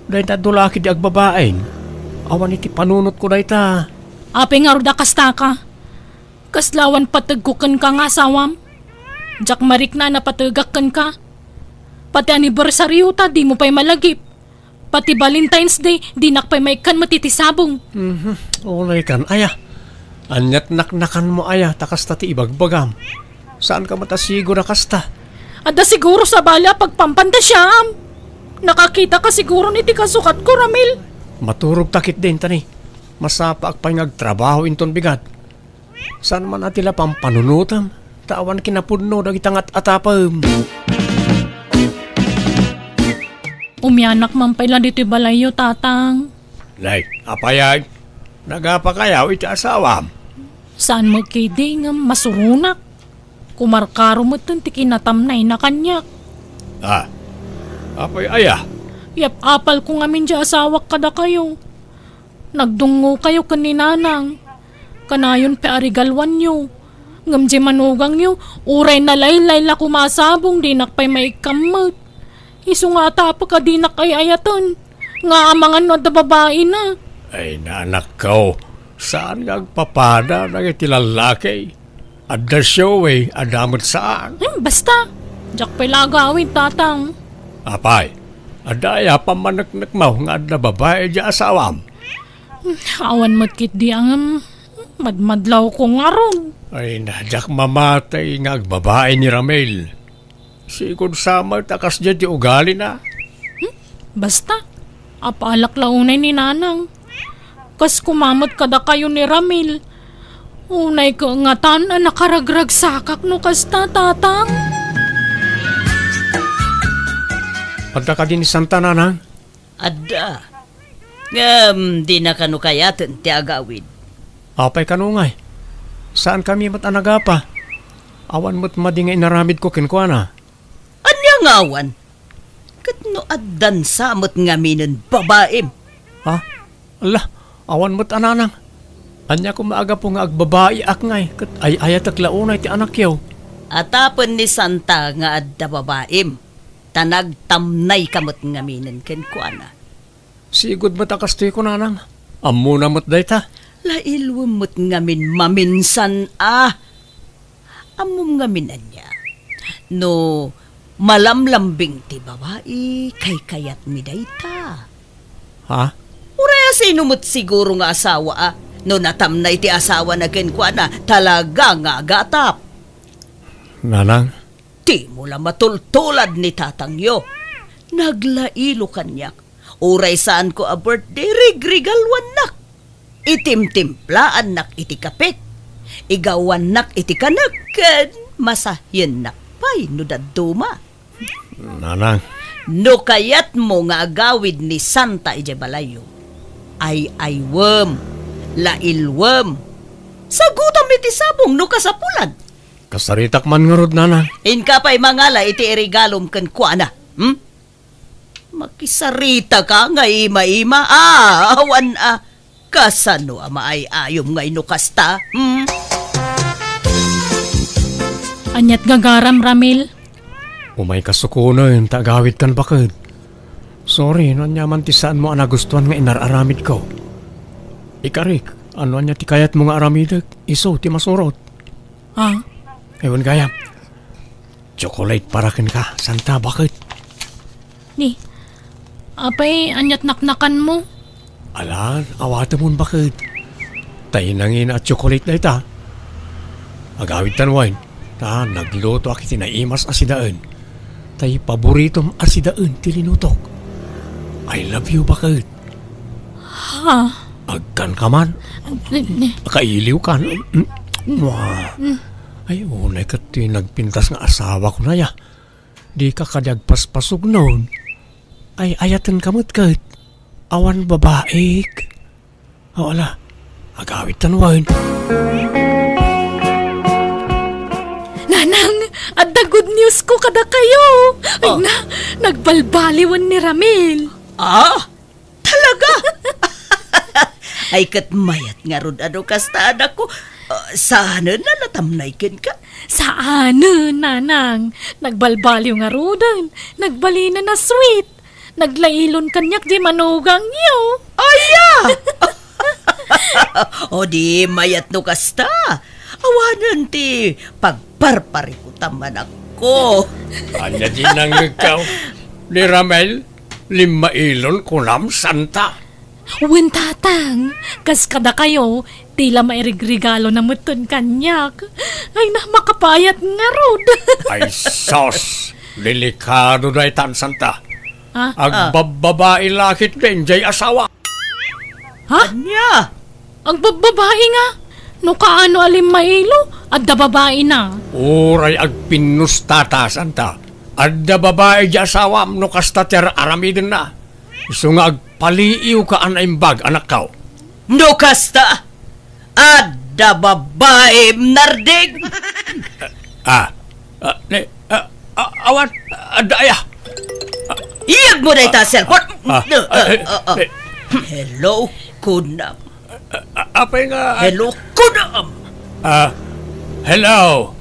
Dayta adu la ketdi agbabain. Awan iti panunotko dayta. Apay ngarud a kastaka? Kasla awan pategko kenka nga asawam? Diak mariknaan a pategak kenka. Pati annibersariota, dimo pay malagip. Pati Valentine's Day, dinak pay maikkan met iti sabong. Mhm. Ulaykan, aya. Ania't naknakanmo, aya, ta kasta ti ibagbagam. Saanka met a siguro a kasta? Adda siguro sabali a pagpampantasiaam. Nakakitaka siguron iti kasukatko, Ramil. Maturogta ketdin, tani. Masapaak pay nga agtrabaho inton bigat. Saan man a ti la pampanunotem, ta awan kinapudno dagita nga at-atapem. Umianak man pay la ditoy balayyo, Tatang. Nay, apay ay? Nagapakayaw iti asawam? Saan met ketdi ngem masuronak. Kumarkaro metten ti kinatamnayna kaniak. Ah, apay aya? Yap-apalko ngamin diay asawak kadakayo. Nagdungngokayo ken ni Nanang. Kanayon pay a regaluanyo. Ngem diay manugangyo, uray nalaylay la koma a sabong, dinak pay maikkan met. Isu nga atapek a dinak ay-ayaten, nga amangan no adda babaina. Ay, nanakko, saan nga agpapada dagiti lallaki? Adda showy, adda met saan. Hmm, basta. Diak pay la agawid, Tatang. Apay, adda aya pammaneknekmo nga adda babai diay asawam? Hmm, awan met ketdi ngem madmadlawko ngarud. Ay, na, diak mamati nga agbabai ni Ramil. Sigud sa met a kasdiay ti ugalina. Hmm? Basta, apalak la unay ni Nanang. Kas koma met kadakayo ni Ramil. Unay ka ngatan a nakaragragsakak no kasta, Tatang. Adda kadi ni Santa, Nanang? Adda. Ngem dina kano kayaten ti agawid. Apay kano ngay? Saankami met a nagapa. Awan met madi nga inaramidko kenkuana. Ania nga awan? Ket no addan sa met ngaminen babaim? Ha? Ala, awan met a Nanang. Ania koma a gapu nga agbabaiak ngay, ket ay-ayatek la unay ti anakyo? Atapen ni Santa nga adda babaim, ta nagtamnayka met ngaminen kenkuana. Sigud met a kastoy kunanang. Ammona met dayta. Lailwem met ngamin maminsan a. Ammom ngamin ania? No malamlambing ti babai, kaykayatmi dayta. Ha? Uray a sino met siguro nga asawa a, no natamnay ti asawana kenkuana, talaga nga agatap. Nanang? Dimo la matultulad ni tatangyo. Naglailo kaniak. Uray saanko a birthday, rigregaluannak. Itimtimplaannak iti kape. Igawannak iti kanek ken masahiennak pay no dadduma. Nanang. No kayatmo nga agawid ni Santa idiay balayyo, ay-aywem, lailwem. Sagutam iti sabong no kasapulan. Kasaritak man ngarud, Nanang. Inka pay mangala iti iregalom kenkuana. Hmm? Makisaritaka nga ima-ima. Ah, awan a. Kasano a maay-ayom ngay no kasta? Hmm? Aniat gagaram, Ramil? Umay kasukonen ta agawidkan, baket. Sorry no aniaman ti saanmo a nagustuan nga inar-aramidko. Ikarik, no ania ti kayatmo nga aramidek, isu ti masurot. Ah? Ewan gayam. Chocolate para kenka, Santa, baket. Ni, apay, aniat naknakanmo? Alan, awatemon, baket. Tay nangina a chocolate dayta. Agawidtan wen, ta naglutoak iti naimas a sidaen. Tay paboritom a sidaen ti linutok. I love you, baket. Ha? Agkanka man? Ni, ni. Akailiwkan. Mm. Mua. Mm. Ay, unay ket ti nagpintas nga asawak unay a. Dika kadi agpaspasugnon. Ay-ayatenka met ket. Awan babaik. O, ala. Agawidtan wen. Nanang, adda good news ko kadakayo. Ay Oh. na, nagbalbaliwen ni Ramil. Ah? Talaga? Ay, ket mayat ngarud a no kasta, anakko. Ah, saanen a natamnay kenka? Saanen, Nanang. Nagbalbaliw ngaruden. Nagbalinen a sweet. Naglailon kaniak di manugangyo. Aya! O di mayat no kasta. Awanen ti pagparparikutam, anakko. Ania di nangngegkaw? Ni Ramel, limmailon kunam, Santa? Wen, Tatang, kas kadakayo, ti la mairigregalo na metten kaniak. Ay na, makapayat ngarud. Ay sos, delikado daytan, Santa. Ha? Agbabbabai la ketdin jay asawa. Ha? Ania? Agbabbabai nga? No kaano a limmailo, adda babaina. Uray agpinnustata, Santa. Adda babai jay asawam no kasta ti ar-aramidenna. Isu nga agpaliiwka a naimbag, anakko. No kasta, adda babaim, Narding. Ah, ah, ne, ah, ah, awan, adda aya. Iyegmo dayta a cellphone. Ah, ah, eh, eh. Hello, kunam. Ah, apay nga, ah, Hello, kunam. Ah, hello.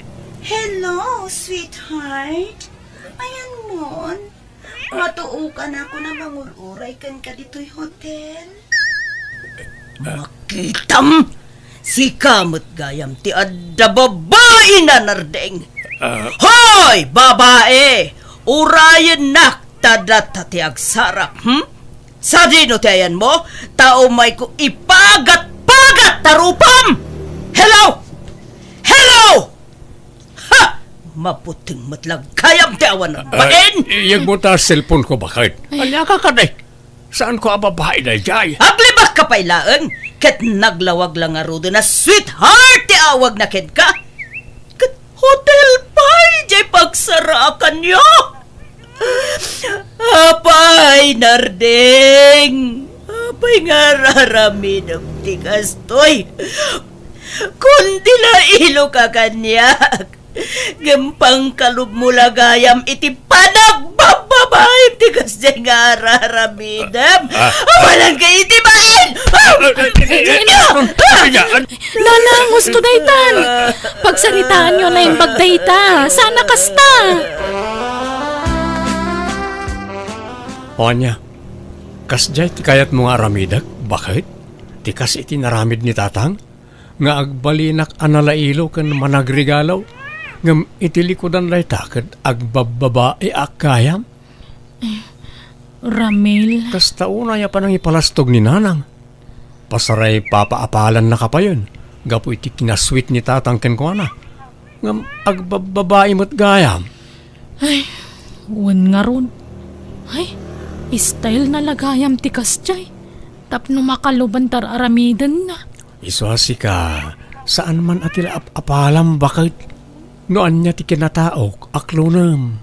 Hello, sweetheart. Ayanmon. Matuokan ako a mangur-uray kenka ditoy hotel. Makitam! Sika met gayam ti adda babaina, Nardeng. Ah. Hoy, babai! Urayennak ta data ti agsarak, hmm? Sadino ti ayanmo? Ta umayko ipagat-pagat ta rupam! Hello! Hello! Ha! Mabuteng met la gayam ti awan. Ah, bain! Iyegmo ta cellphone ko, baket. Ay. Ania ka kadi? Saanko a babai dayjay? Aglibakka pay laeng, ket naglawag la ngaruden a sweetheart ti awagna kenka. Ket hotel pay jay pagsarakanyo. Apay, Nardeng, apay nga ar-aramidem ti kastoy? Kundi nailoka kaniak, ngem pangkalubmo la gayam iti panagbabbaba Ay, ti kasdiay nga ar-aramidem. Ah, ah. Awalan ka iti bain! Ah! Ah, ah, ah, ah, ah, ah, ah, ah, Nanang, husto daytan. Pagsaritaanyo a naimbag dayta. Saan a kasta? O ania, kasdiay ti kayatmo nga aramidek, baket? Ti kas iti naramid ni Tatang? Nga agbalinak a nalailo ken managregalo, ngem iti likudan dayta ket agbabbabaeak gayam? Ramil. Kasta unay a panangipalastog ni Nanang. Pasaray papaapalannaka payen gapu iti kinasweet ni Tatang kenkuana. Ngem agbabbabae met gayam. Ay, wen ngarud. Ay, style na la gayam ti kasdiay. Tapno makaluban ta ar-aramidenna. Isu a sika, saan man a ti la ap-apalam, baket. No ania ti kinataok, aklonem.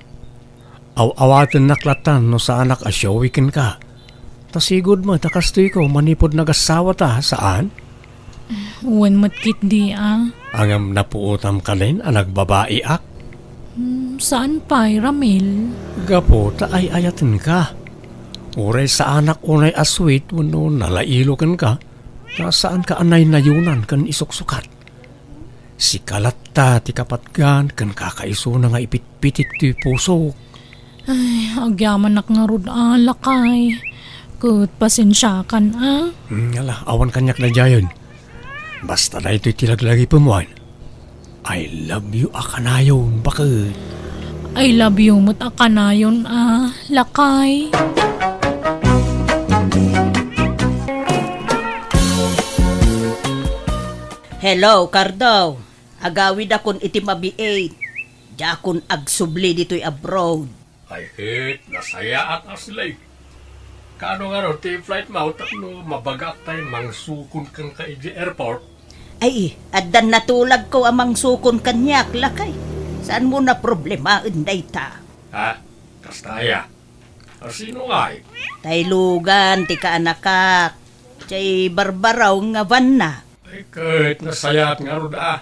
Aw-awatennak latan no saanak a showy kenka. Ta sigud met a kastoyko manipud nagassawata, saan? Wen met ketdi a. Ngem napuotam kanen a nagbabaeak? Hmm, saan pay, Ramil? Gapu ta ay-ayatenka. Uray saanak unay a sweet wenno nalailo kenka, ta saanka a naynayunan ken isuksukat. Sika latta ti kapatgan ken kakaisuna nga ipitpitik ti pusok. Ay, agyamanak ngarud a, lakay. Ket pasensiakan a. Hmm, ala, awan kaniak daydiayen. Basta daytoy ti laglagipem wen. I love you a kanayon, baket. I love you met a kanayon a, lakay. Hello, Cardo. Agawidakon iti mabiit. Diakon agsubli ditoy abroad. Ay, ket nasayaat a Sling. Kaano ngarud ti flight mo tapno mabagaak tay mangsukon kenka idiay airport? Ay, addan natulagko a mangsukon kaniak, lakay. Saanmo a problemaen dayta? Ha? Kasta aya? A, sino ngay? Tay Logan ti kaanakak. Diay barbaraw nga vanna. Ay, ket nasayaat ngarud a.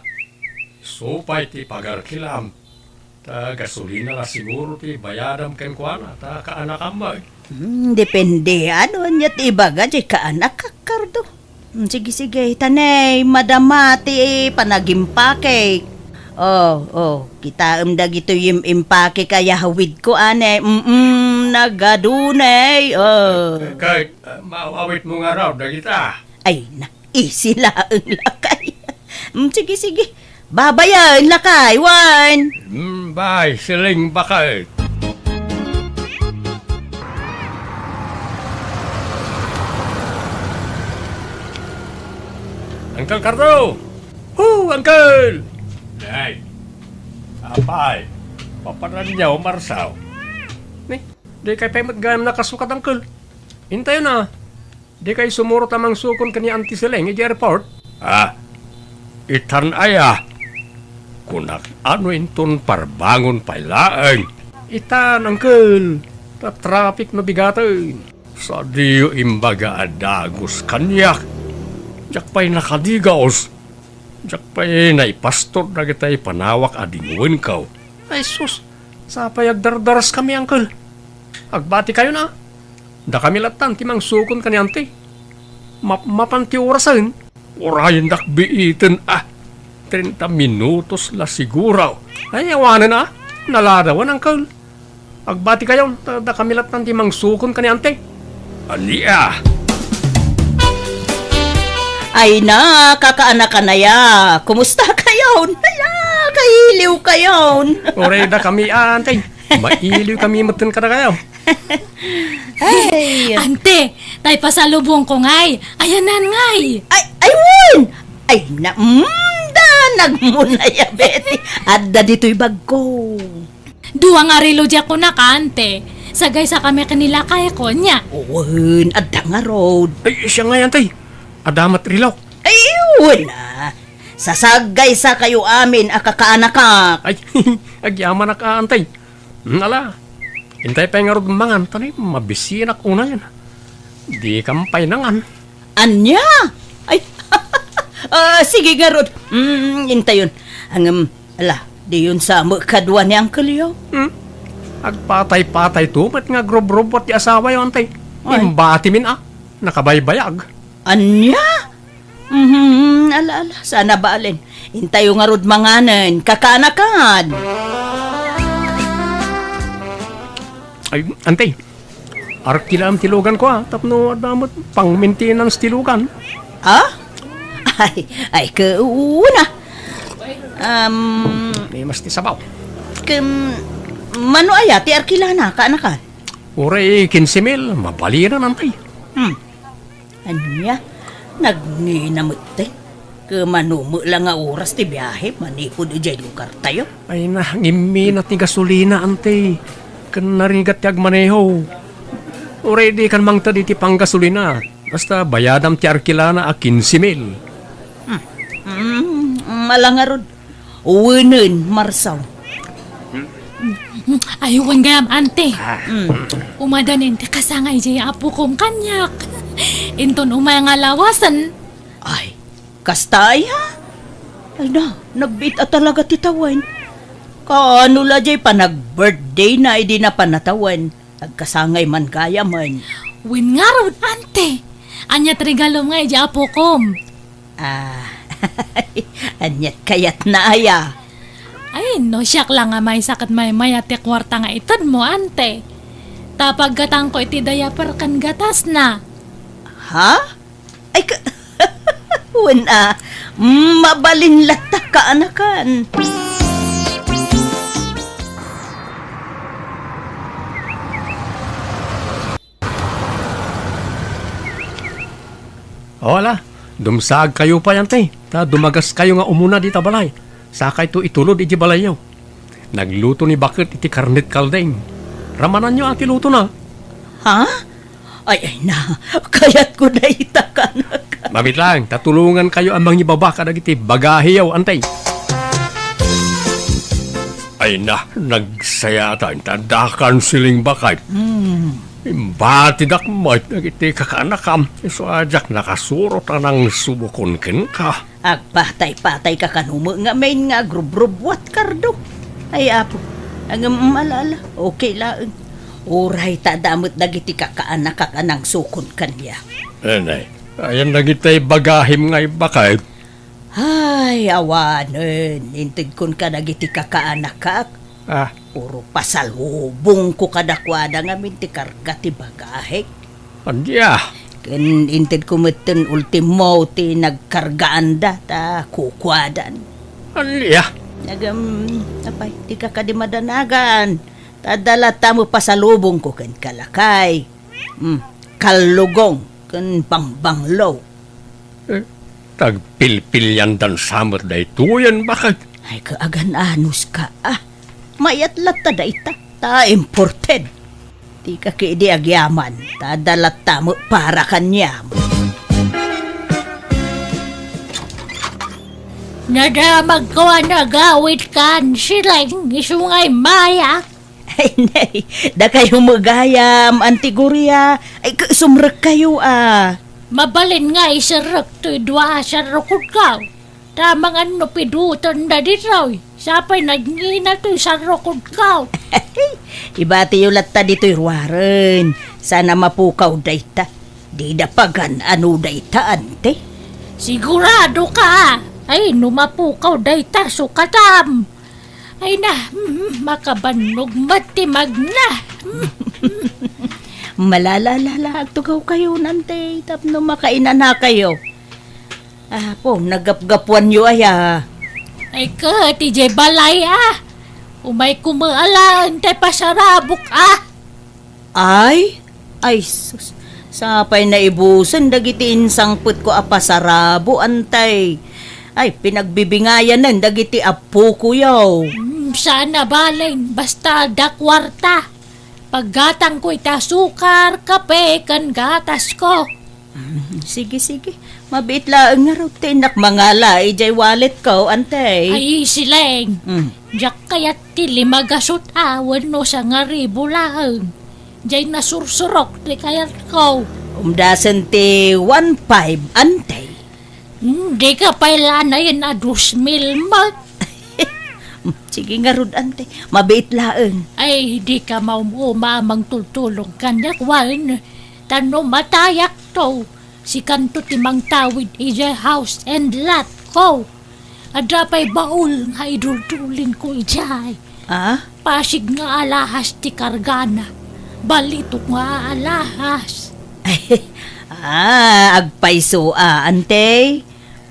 Isu pay ti pagarkilam. Ta gasolina la siguro ti bayadam kenkuana, ta kaanakam met. Hmm, depende. Ania ti ibaga diay kaanakak, Cardo? Hmm, sige, sige. Ta ne, madama ti panagimpake. Oh, oh. Kitaem dagitoy im-, impake a yahawidko, a ne. Mm, nagadu ne. Oh. Ket, ah, maawawitmo ngarud dagita. Ay, na. Easy laeng, lakay. Mm, sige, sige. Babayen, lakay, wen. Mm, bye, Sling, baket. Uncle Cardo! Oh, Uncle! Day. Apay, papananyaw, Marsaw. Ni, dikay pay met gayam nakasukat, Uncle. Intayon a. Dikay sumurot a mangsukon ken ni Auntie Sling idiay airport? Ah, itan aya? Kunak, ano inton parbangon pay laeng? Itan, Uncle. Ta traffic no bigaten. Sadiyo imbaga a dagus kaniak. Diak pay nakadigaus. Diak pay naipastor dagitay panawak a dingoenko. Ay sus, sapay agdardaraskami, Uncle. Agbatikayon a. Dakami lattan ti mangsukon ken ni Auntie. Mapmapan ti orasen. Urayendak biiten a. Treinta minutos la siguro. Ay, awanen a. Naladawan, Uncle. Agbatikayon, ta dakami lattan ti mangsukon ken ni Auntie. Ania? Ay na, kakaanakan aya. Kumusta kayon? Aya, kailiw kayon. Uray dakami, Auntie. Mailiw kami metten kadakayo. Ay. Auntie, tay pasalubongko ngay. Ayanna ngay. Ay, ay, wen! Ay, na, mm, danagmo na ya, Betty. Adda ditoy bagko. Dua nga relo diay kunak, Auntie. Sagaysakami ken ni lakayko, ania? Wen, adda ngarud. Ay, siak ngay, Auntie. Adda met relo. Ay, wen a. Sasagaysakayo amin a kakaanakak. Ay, agyamanak a, Auntie. Hmm, ala, intay pay ngarud mangan, ta ni mabisinak unayen. Dikam pay nangan. Ania? Ay, ah, sige ngarud. Mm, intayon. Ngem, ala, diyon sa met kadua ni Uncle yo. Hmm? Agpatay-patayto met nga agrubrubbuat ti asawayo, Ante. Ay. Imbatimin a nakabaybayag. Ania? Mhm, ala, ala, saan a balen. Intayo ngarud manganen, kakaanakan. Ay, Ante, arkilaam ti luganko, a, tapno adda met pang-maintenance ti lugan. Ah? Ay, ay, kauna. Um, May mas ti sabaw. Ken, mano aya ti arkilana, kaanakan? Uray kinse mil, mabalinan, Ante. Hmm. Ania? Nagngina metten? Ket mano met la nga oras ti biahe manipud idiay lugartayo? Ay na, ngimminat ti gasolina, Ante. Ken narigat ti agmaneho. Uray dikan mangted iti panggasolina. Basta bayadam ti arkilana a kinse mil. Hmm. Hmm, ala ngarud. Wenen, Marsaw. Ay, wen gayam, Ante. Ah. Mm. Umadanin ti kasangay diay apokom kaniak. Inton umay nga lawasen. Ay, kasta aya? Ay na, nagbiit a talaga ti tawen. Kaano la diay panag-birthday na idi napan a tawen? Agkasangay man gayamen. Wen ngarud, Ante. Aniat regalom nga idiay apokom? Ah, aniat kayatna aya? Ay, no siak la nga maysa ket maymayat ti kuarta nga itedmo, Ante. Ta paggatangko iti diaper ken gatasna. Ha? Ay, ka-, wen a, mabalin latta kaanakan. O, ala, dumsaagkayo pay, Ante, ta dumagaskayo nga umuna dita balay. Sakayto itulod iti balayyo. Nagluto ni Baket iti karnet kaldeng. Ramananyo a ti lutona. Ha? Ay, ay na, kayatko dayta, kanak. Mabit lang, ta tulongankayo a mangibaba kadagiti bagahiyo, Ante. Ay na, nagsayaatan ta dakan siling Baket. Hmm. Imbatidak met dagiti kakaanakam, isu a diak nakasurot a nangsubokon kenka. Agpatay-patayka kano met ngamin nga agrubrubbuat, Kardo. Ay, Apo, ngem ala, ala, okay laeng. Uray ta adda met dagiti kakaanakak a nangsukon kaniak. Anay, ayan dagiti bagahim nga ibaket. Ay, awanen, intedkon kadagiti kakaanakak. Ah. Puro pasalubongko kadakuada ngamin ti karga ti bagahek. Ania? Ken intedko metten ultimo ti nagkargaanda ta kukuadan. Ania? Ngem, apay, dika kadi madanagan. Ta adda latta met pasalubongko kenka, lakay. Hmm, kallugong ken bangbanglo. Eh, tagpilpiliandan sa met daytoyen, Baket. Ay, kaagan-anuska, a. Mayat latta dayta, ta imported. Dika ketdi agyaman, ta adda latta met para kaniam. Nadamagko a nagawidkan, Sileng, isu nga immayak. Ay, nay, dakayo met gayam, Auntie Gloria. Ay, ka-, sumrekkayo, a. Mabalin nga iserrek toy dua a sarrukodkaw. Ta mangan no pidutenda ditoy. Sapay nagngina toy sarrukodkaw. Ibatiyo latta ditoy ruaren. Saan a mapukaw dayta. Dida pagan-ano dayta, Ante. Siguradoka? Ay, no mapukaw dayta, sukatam. Ay na, mm, makabannog met ti magna. Malala-lala, agtugawkayo, Ante, tapno makainanakayo. Apo, naggapgapuanyo aya? Ay, ket, idiay balay, a. Umayko met alaen ti pasarabok, a. Ay, ay sus, sapay naibusen dagiti insangpetko a pasarabo, Ante. Ay, pinagbibingayanen dagiti appokoyo. Hmm, saan a balen, basta adda kuarta. Paggatangko iti asukar, kape, ken gatasko. Hmm, sige, sige. Mabiit laeng ngarud ti innak mangala idiay walletko, Ante. Ay, Sileng. Hmm. Diak kayat ti lima gasut a wenno sangaribu laeng. Diay nasursurok ti kayatko. Umdasen ti one five, Ante. Hmm, dika pay la anayen a dos mil met. Sige ngarud, ante. Mabiit laeng. Ay, dika maum-uma a mangtultulong kaniak, wen. Ta no matayakto, sikanto ti mangtawid idiay house and lot ko. Adda pay baul nga iduldulinko idiay. Ah? Pasig nga alahas ti kargana. Balitok nga alahas. Ah, agpayso a, ante.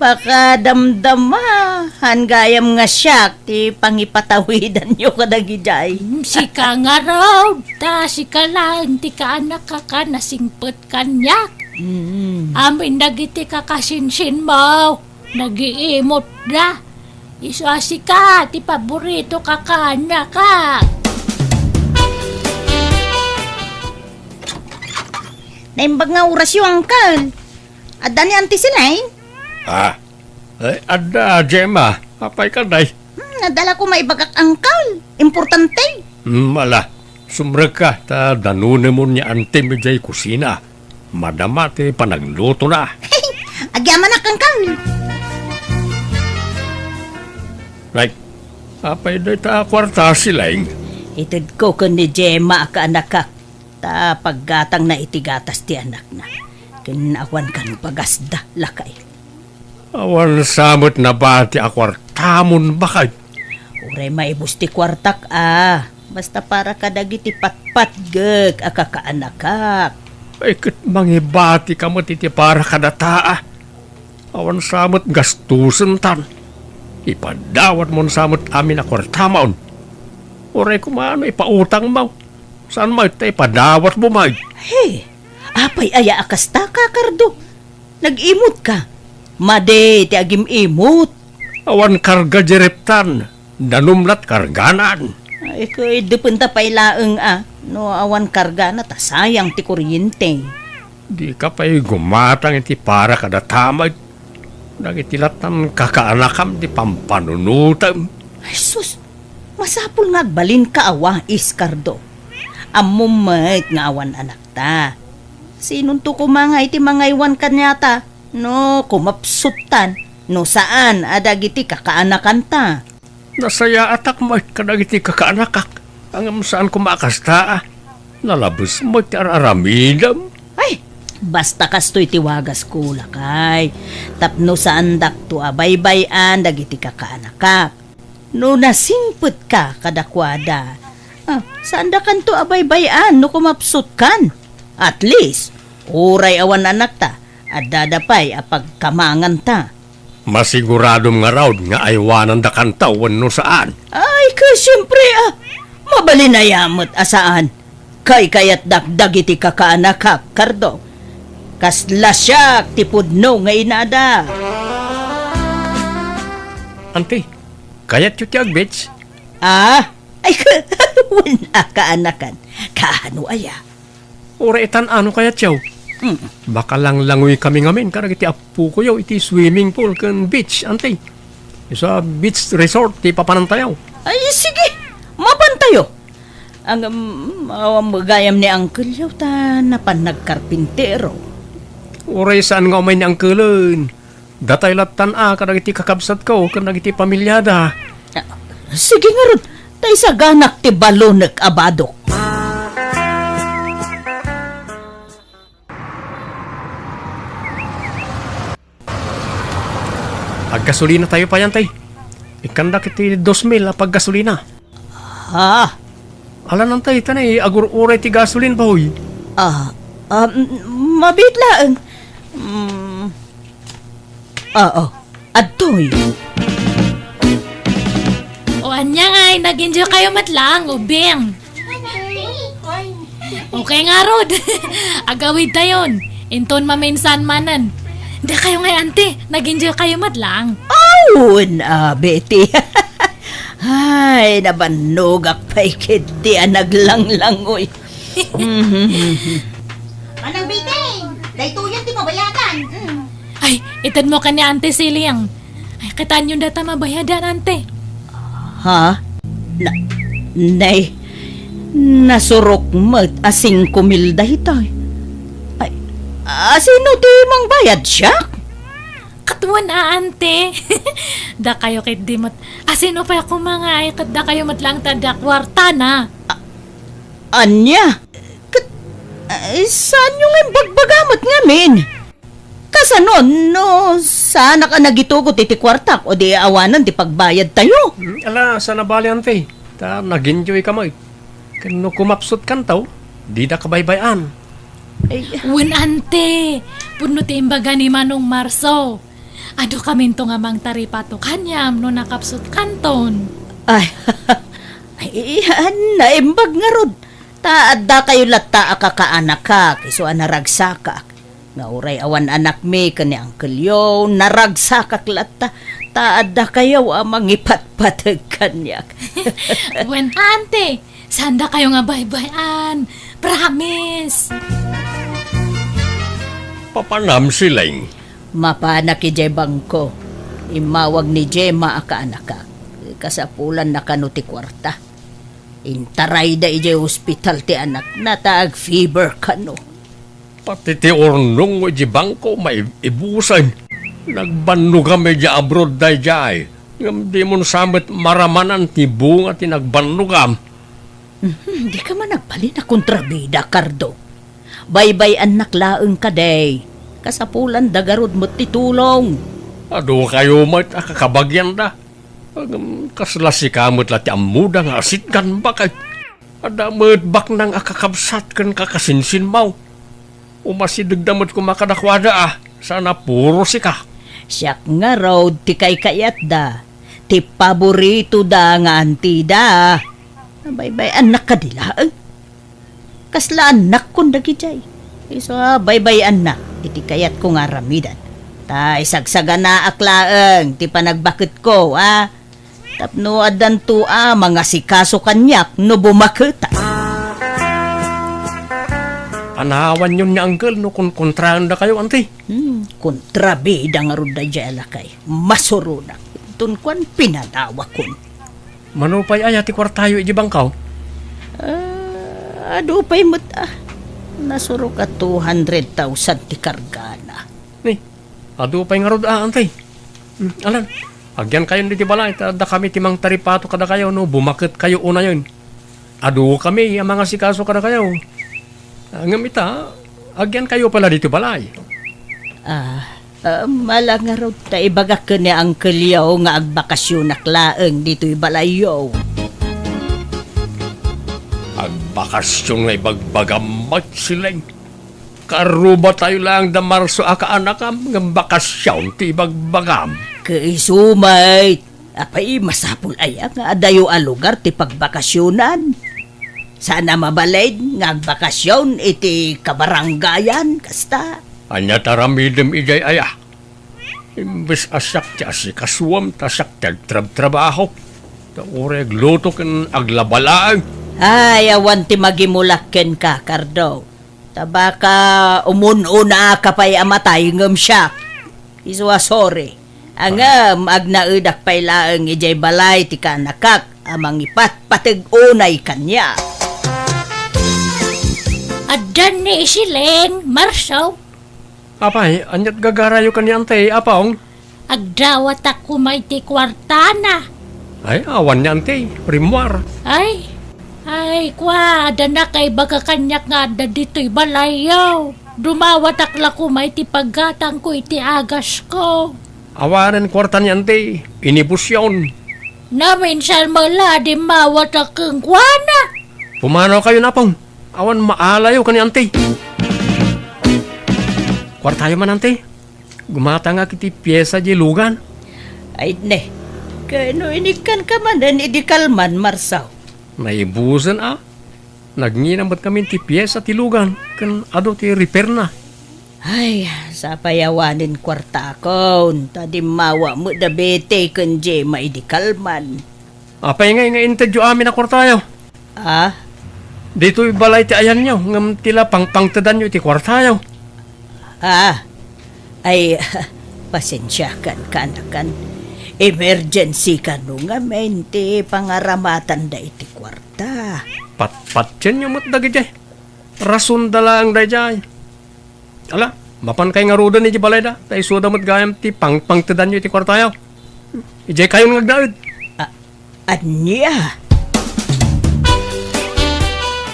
Pakadamdama, han gayam nga siak ti pangipatawidanyo kadagidiay. Mm, sika ngarud, ta sika laeng ti kaanakak a nasingpet kaniak. Mm. Amin dagiti kakasinsinmo, nagiimotda. Isu a sika ti paborito a kaanakak. Naimbag nga orasyo, Uncle. Adda ni Auntie Celine? Ah, eh, adda, Gemma. Apay kadi? Hmm, adda la ko maibagak, Uncle. Importante. Hmm, ala, sumrekka, ta danunemon ni Auntie idiay kusina. Madama ti panaglutona. Agyamanak, Uncle. Nay, apay dayta a kuarta, Celine? Itedko ken ni Gemma a kaanakak. Ta paggatangna iti gatas ti anakna, ken awan kano pagasda, lakay. Awan sa met nabati a kuartamon, baket. Uray maibus ti kuartak a, basta para kadagiti patpatgek a kakaanakak. Ay, ket mangibatika met iti para kadata a. Awan sa met gastusentan. Ipadawatmon sa met amin a kuartamon. Uray koma no ipautangmo. Saan met ta ipadawatmo met? He, apay aya a kasta, Kakardo? Nag-imutka. Madi ti agim-imot. Awan karga di reptan. Danum lat karganan. Ay, ket dependa pay laeng a. No awan kargana ta sayang ti kuryente. Dika pay gumatang iti para kadata met. Dagiti lattan kakaanakam ti pampanunotem. Ay, sus! Masapul nga agbalinka a wais, Kardo. Ammom met nga awan anakta. Sinonto koma nga iti mangaywan kaniata no kumapsuttan, no saan a dagiti kakaanakanta? Nasayaatak met kadagiti kakaanakak, ngem saan koma a kasta a. Nalabes met ti ar-aramidem. Ay, basta kastoy ti wagasko, lakay. Tapno saandakto a baybay-an dagiti kakaanakak. No nasingpetka kadakuada, ah, saandakanto a baybay-an no kumapsutkan. At least, uray awan anakta, addada pay a pagkamanganta. Masiguradom ngarud nga aywanandakanto wenno saan? Ay, ket siempre, ah, mabalin aya met a saan. Kaykayatdak dagiti kakaanakak, Kardo. Kasla siak ti pudno nga inada. Auntie, kayatyo ti ag-beach? Ah, ay, wen a kaanakan. Kaano aya? Uray itan a no kayatyo. Mm. Makalanglangoy kami ngamin kadagiti appokoyo iti swimming pool ken beach, Auntie. Isu a beach resort ti papanantayo. Ay, sige. Mapantayo. Ang, um, awan gayam ni Uncle yo ta napan nagkarpintero. Uray saan nga umay ni Uncle-en. Datay lattan a kadagiti kakabsatko ken dagiti pamiliada. Ah, sige ngarud, ta isaganak ti balonek a badok. Aggasolina tayo pay, Auntie. Ikkandak iti dos mil a paggasolina. Ha? Alan, Auntie, ta nay agur-uray ti gasolin, bahoy. Ah, ah, m-, mabiit laeng. Mm. Oo, adtoy. O ania ngay, nag-enjoy kayo met laeng, ubing? Okay ngarud. Agawid tayon. Inton maminsan manen. Dakayo ngay, Auntie, nag-enjoy kayo met laeng? Awan a, Betty. Ay, nabannogak pay ketdi a naglanglangoy. Manang Betty, daytoyen ti mabayadan. Mm. Ay, itedmo ken ni Auntie Celine. Ay, kitaenyon dayta mabayadan, Auntie. Ha? Na, nay, nasurok met a singko mil daytoy. Ay, a, sino ti mangbayad, siak? Ket wen a, ante. Dakayo ketdi met. Asino pay a kumangay ket dakayo met laeng ti adda kuartana? Ania? Ket, eh, saanyo nga imbagbaga met ngamin? Kasano no saanak a nagitugot iti kuartak o di awanen ti pagbayadtayo? Hmm, ala, saan a bale, ante. Ta naginjoy ka met. Ken no kumapsut kanto, dida kabaybay-an. Ay. Wen, ante, pudno ti imbaga ni Manong Marso. Adu kaminto nga mangtaripato kaniam no nakapsut kanton. Ay, ay, naimbag ngarud. Ta adda kayo latta a kakaanakak, isu a naragsakak. Nga uray awan anakmi ken ni Uncle Yo, naragsakak latta. Ta adda kayo a mangipatpateg kaniak. Wen, ante, sanda kayo nga baybay-an. Promise! Papanam, Sileng. Mapanak idiay bangko. Immawag ni Gemma a kaanakak. Kasapulanna kano ti kuarta. Intarayda idiay ospital ti anakna ta agfever kano. Pati ti urnong idiay bangko maibusen. Nagbannogam idiay abroad daydiay. Ngem dimon sa met maramanan ti bunga ti nagbannogam. Mhm, dika man agbalin a kontrabida, Cardo. Baybay-annak laeng kadi. Kasapulanda garud met ti tulong. Adu kayo met a kakabagianda. Ngem kasla sika met la ti ammoda nga asitgan, baket. Adda met baknang a kakabsat ken kakasinsinmaw. Umasidegda met koma kadakuada a, saan a puro sika. Siak ngarud ti kaykayatda, ti paboritoda nga antida. Baybay-annak kadi laeng? Kasla annakkon dagidiay. Isu a baybay-annak iti kayatko nga aramidan. Ta isagsaganaak laeng ti panagbaketko, a? Tapno addanto a mangasikaso kaniak no bumaketak. Panawanyon ni Uncle no kunkontraendakayo, anti. Hmm, kontrabida ngarud daydiay a lakay. Masuronak. Inton kuan, pinanawakon. Mano pay aya ti kuartayo iti bangkaw? Ah, adu pay met, ah. Nasurok a two hundred thousand ti kargana. Ni, adu pay ngarud a, anti. Hmm, alan, agyankayon ditoy balay, ta adda kami ti mangtaripato kadakayo no bumaketkayo unayen. Adu kami a mangasikaso kadakayo. Ah, ngem ita, agyankayo pay la ditoy balay. Ah, ah, mala ngarud ta ibagak ken ni Uncle Yo nga agbakasionak laeng ditoy balayyo. Agbakasion nga ibagbagam met, Sileng. Karubatayo laeng da Marso a kaanakam, ngem bakasion ti ibagbagam. Ket isu met, apay, masapul aya nga adayo a lugar ti pagbakasionan? Saan a mabalin nga agbakasion iti kabarangayan, kasta? Ania ti aramidem idiay aya? Imbes a siak ti asikasuem, ta siak ti agtrabtrabaho. Ta uray agluto ken aglaba laeng. Ay, awan ti magimulak kenka, Cardo. Ta baka umun-unaka pay a matay ngem siak. Isu a sorry. Ngem agnaedak pay laeng idiay balay ti kaanakak a mangipatpateg unay kaniak. Addan ni Sileng, Marso. Apay, aniat gagarayo ken ni Antay, Apong? Agdawatak koma iti kuartana. Ay, awan ni Antay, rimmuar. Ay, ay, kua, adda nakaibaga kaniak nga adda ditoy balayyo. Dumawatak la koma iti paggatangko iti agasko. Awanen kuarta ni Antay, inibusyon. Naminsan met la a dimmawatak kenkuana. Pumanaw kayo, Apong. Awan maalayo ken ni Antay. Kuartayo man, Antay. Gumatangak iti piesa di lugan. Ay, ne. Kano inikkanka manen idi kalman, Marsaw? Naibusen a. Nagngina met kami ti piesa ti lugan ken adu ti repairna. Ay, sapay awanen kuartakon, ta dimmawa met da Betty ken Gemma idi kalman. Apay ngay nga intedyo amin a kuartayo? Ah? Ditoy balay ti ayanyo, ngem ti la pangpangtedanyo iti kuartayo. Ah, ay, pasensiakan, kaanakan. Emergency kano ngamin ti pangaramatanda iti kuarta. Patpatienyo met dagiti. Rasonda laeng daydiay. Ala, Mapankay ngaruden idiay balayda, ta isuda met gayam ti pangpangtedanyo iti kuartayo. Idiay kayon nga agnaed. A-, ania?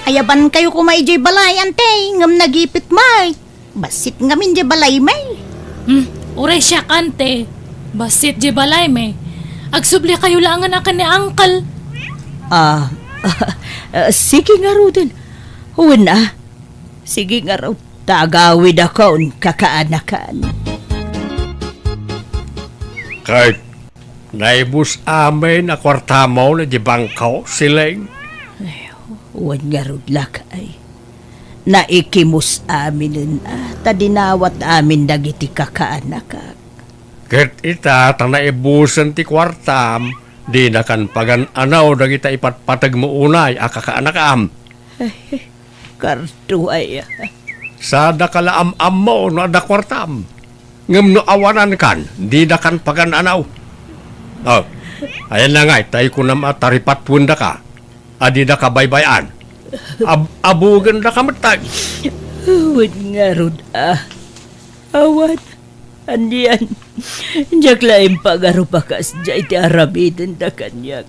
Ayabankayo koma idiay balay, Ante, ngem nagipit met. Bassit ngamin diay balaymi. Hmm, uray siak, Ante. Bassit diay balaymi. Agsublikayo laengen a ken ni Uncle. Ah, ah, sige ngaruden. Wen a. Sige ngarud, ta agawidakon kakaanakan. Ket naibus amin a kuartamo idiay bangko, Siling? Ay, wen ngarud, lakay. Naikimus aminen a, ta dinawat amin dagiti kakaanakak. Ket ita, ta naibusen ti kuartam, dinakan pagan-anaw dagita ipatpategmo unay a kakaanakam. Ay, Kardo aya. Sadaka la am-ammo no adda kuartam. Ngem no awanankan, didakan pagan-anaw. Oh, ayan na ngay, tay kunam a taripatwendaka, a didaka baybay-an. Ab-, abugendaka met tay. Wen ngarud a. Awan, anian. Diak la impagarup a kasdiay ti aramidenda kaniak.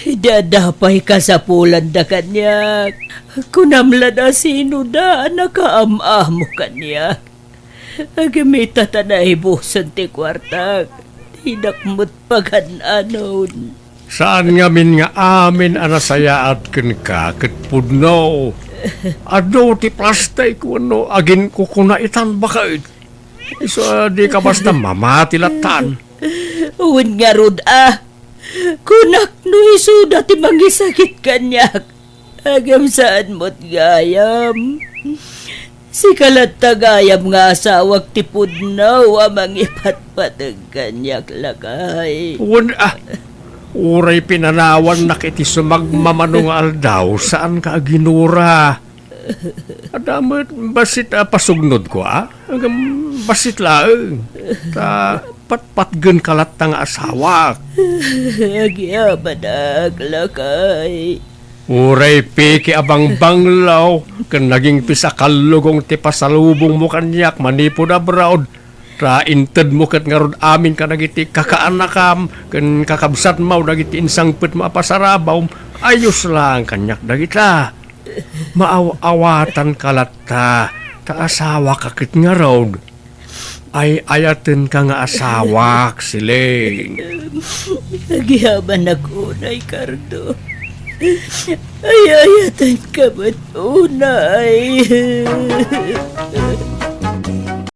Idi adda pay kasapulanda kaniak, kunam la a sinoda a nakaam-amo kaniak. Ngem ita ta naibusen ti kuartak, dinak met pagan-anon. Saan ngamin nga amin a nasayaat kenka ket pudno. Adu ti plastik wenno aginkukuna itan baket. Isu a dika basta mamati lattan. Wen ngarud a, kunak no isuda ti mangisakit kaniak. Ngem saan met gayam. Sika latta gayam nga asawak ti pudno a mangipatpateg kaniak, lakay. Wen a, uray pinanawannak iti sumagmamano nga aldaw, saanka a ginura. Adda met bassit a pasugnodko a? Ngem bassit laeng. Ta patpatgenka latta nga asawak. Agyamanak, lakay. Uray peke a bangbanglo ken nagingpis a kallugong ti pasalubongmo kaniak manipud abroad, ta intedmo ket ngarud amin kadagiti kakaanakam ken kakabsatmo dagiti insangpetmo a pasarabawm, ayos laeng kaniak dagita. Maaw-awatanka latta, ta asawaka ket ngarud. Ay-ayatenka nga asawak, Siling. Agyamanak unay, Cardo. Ay-ayatenka met unay.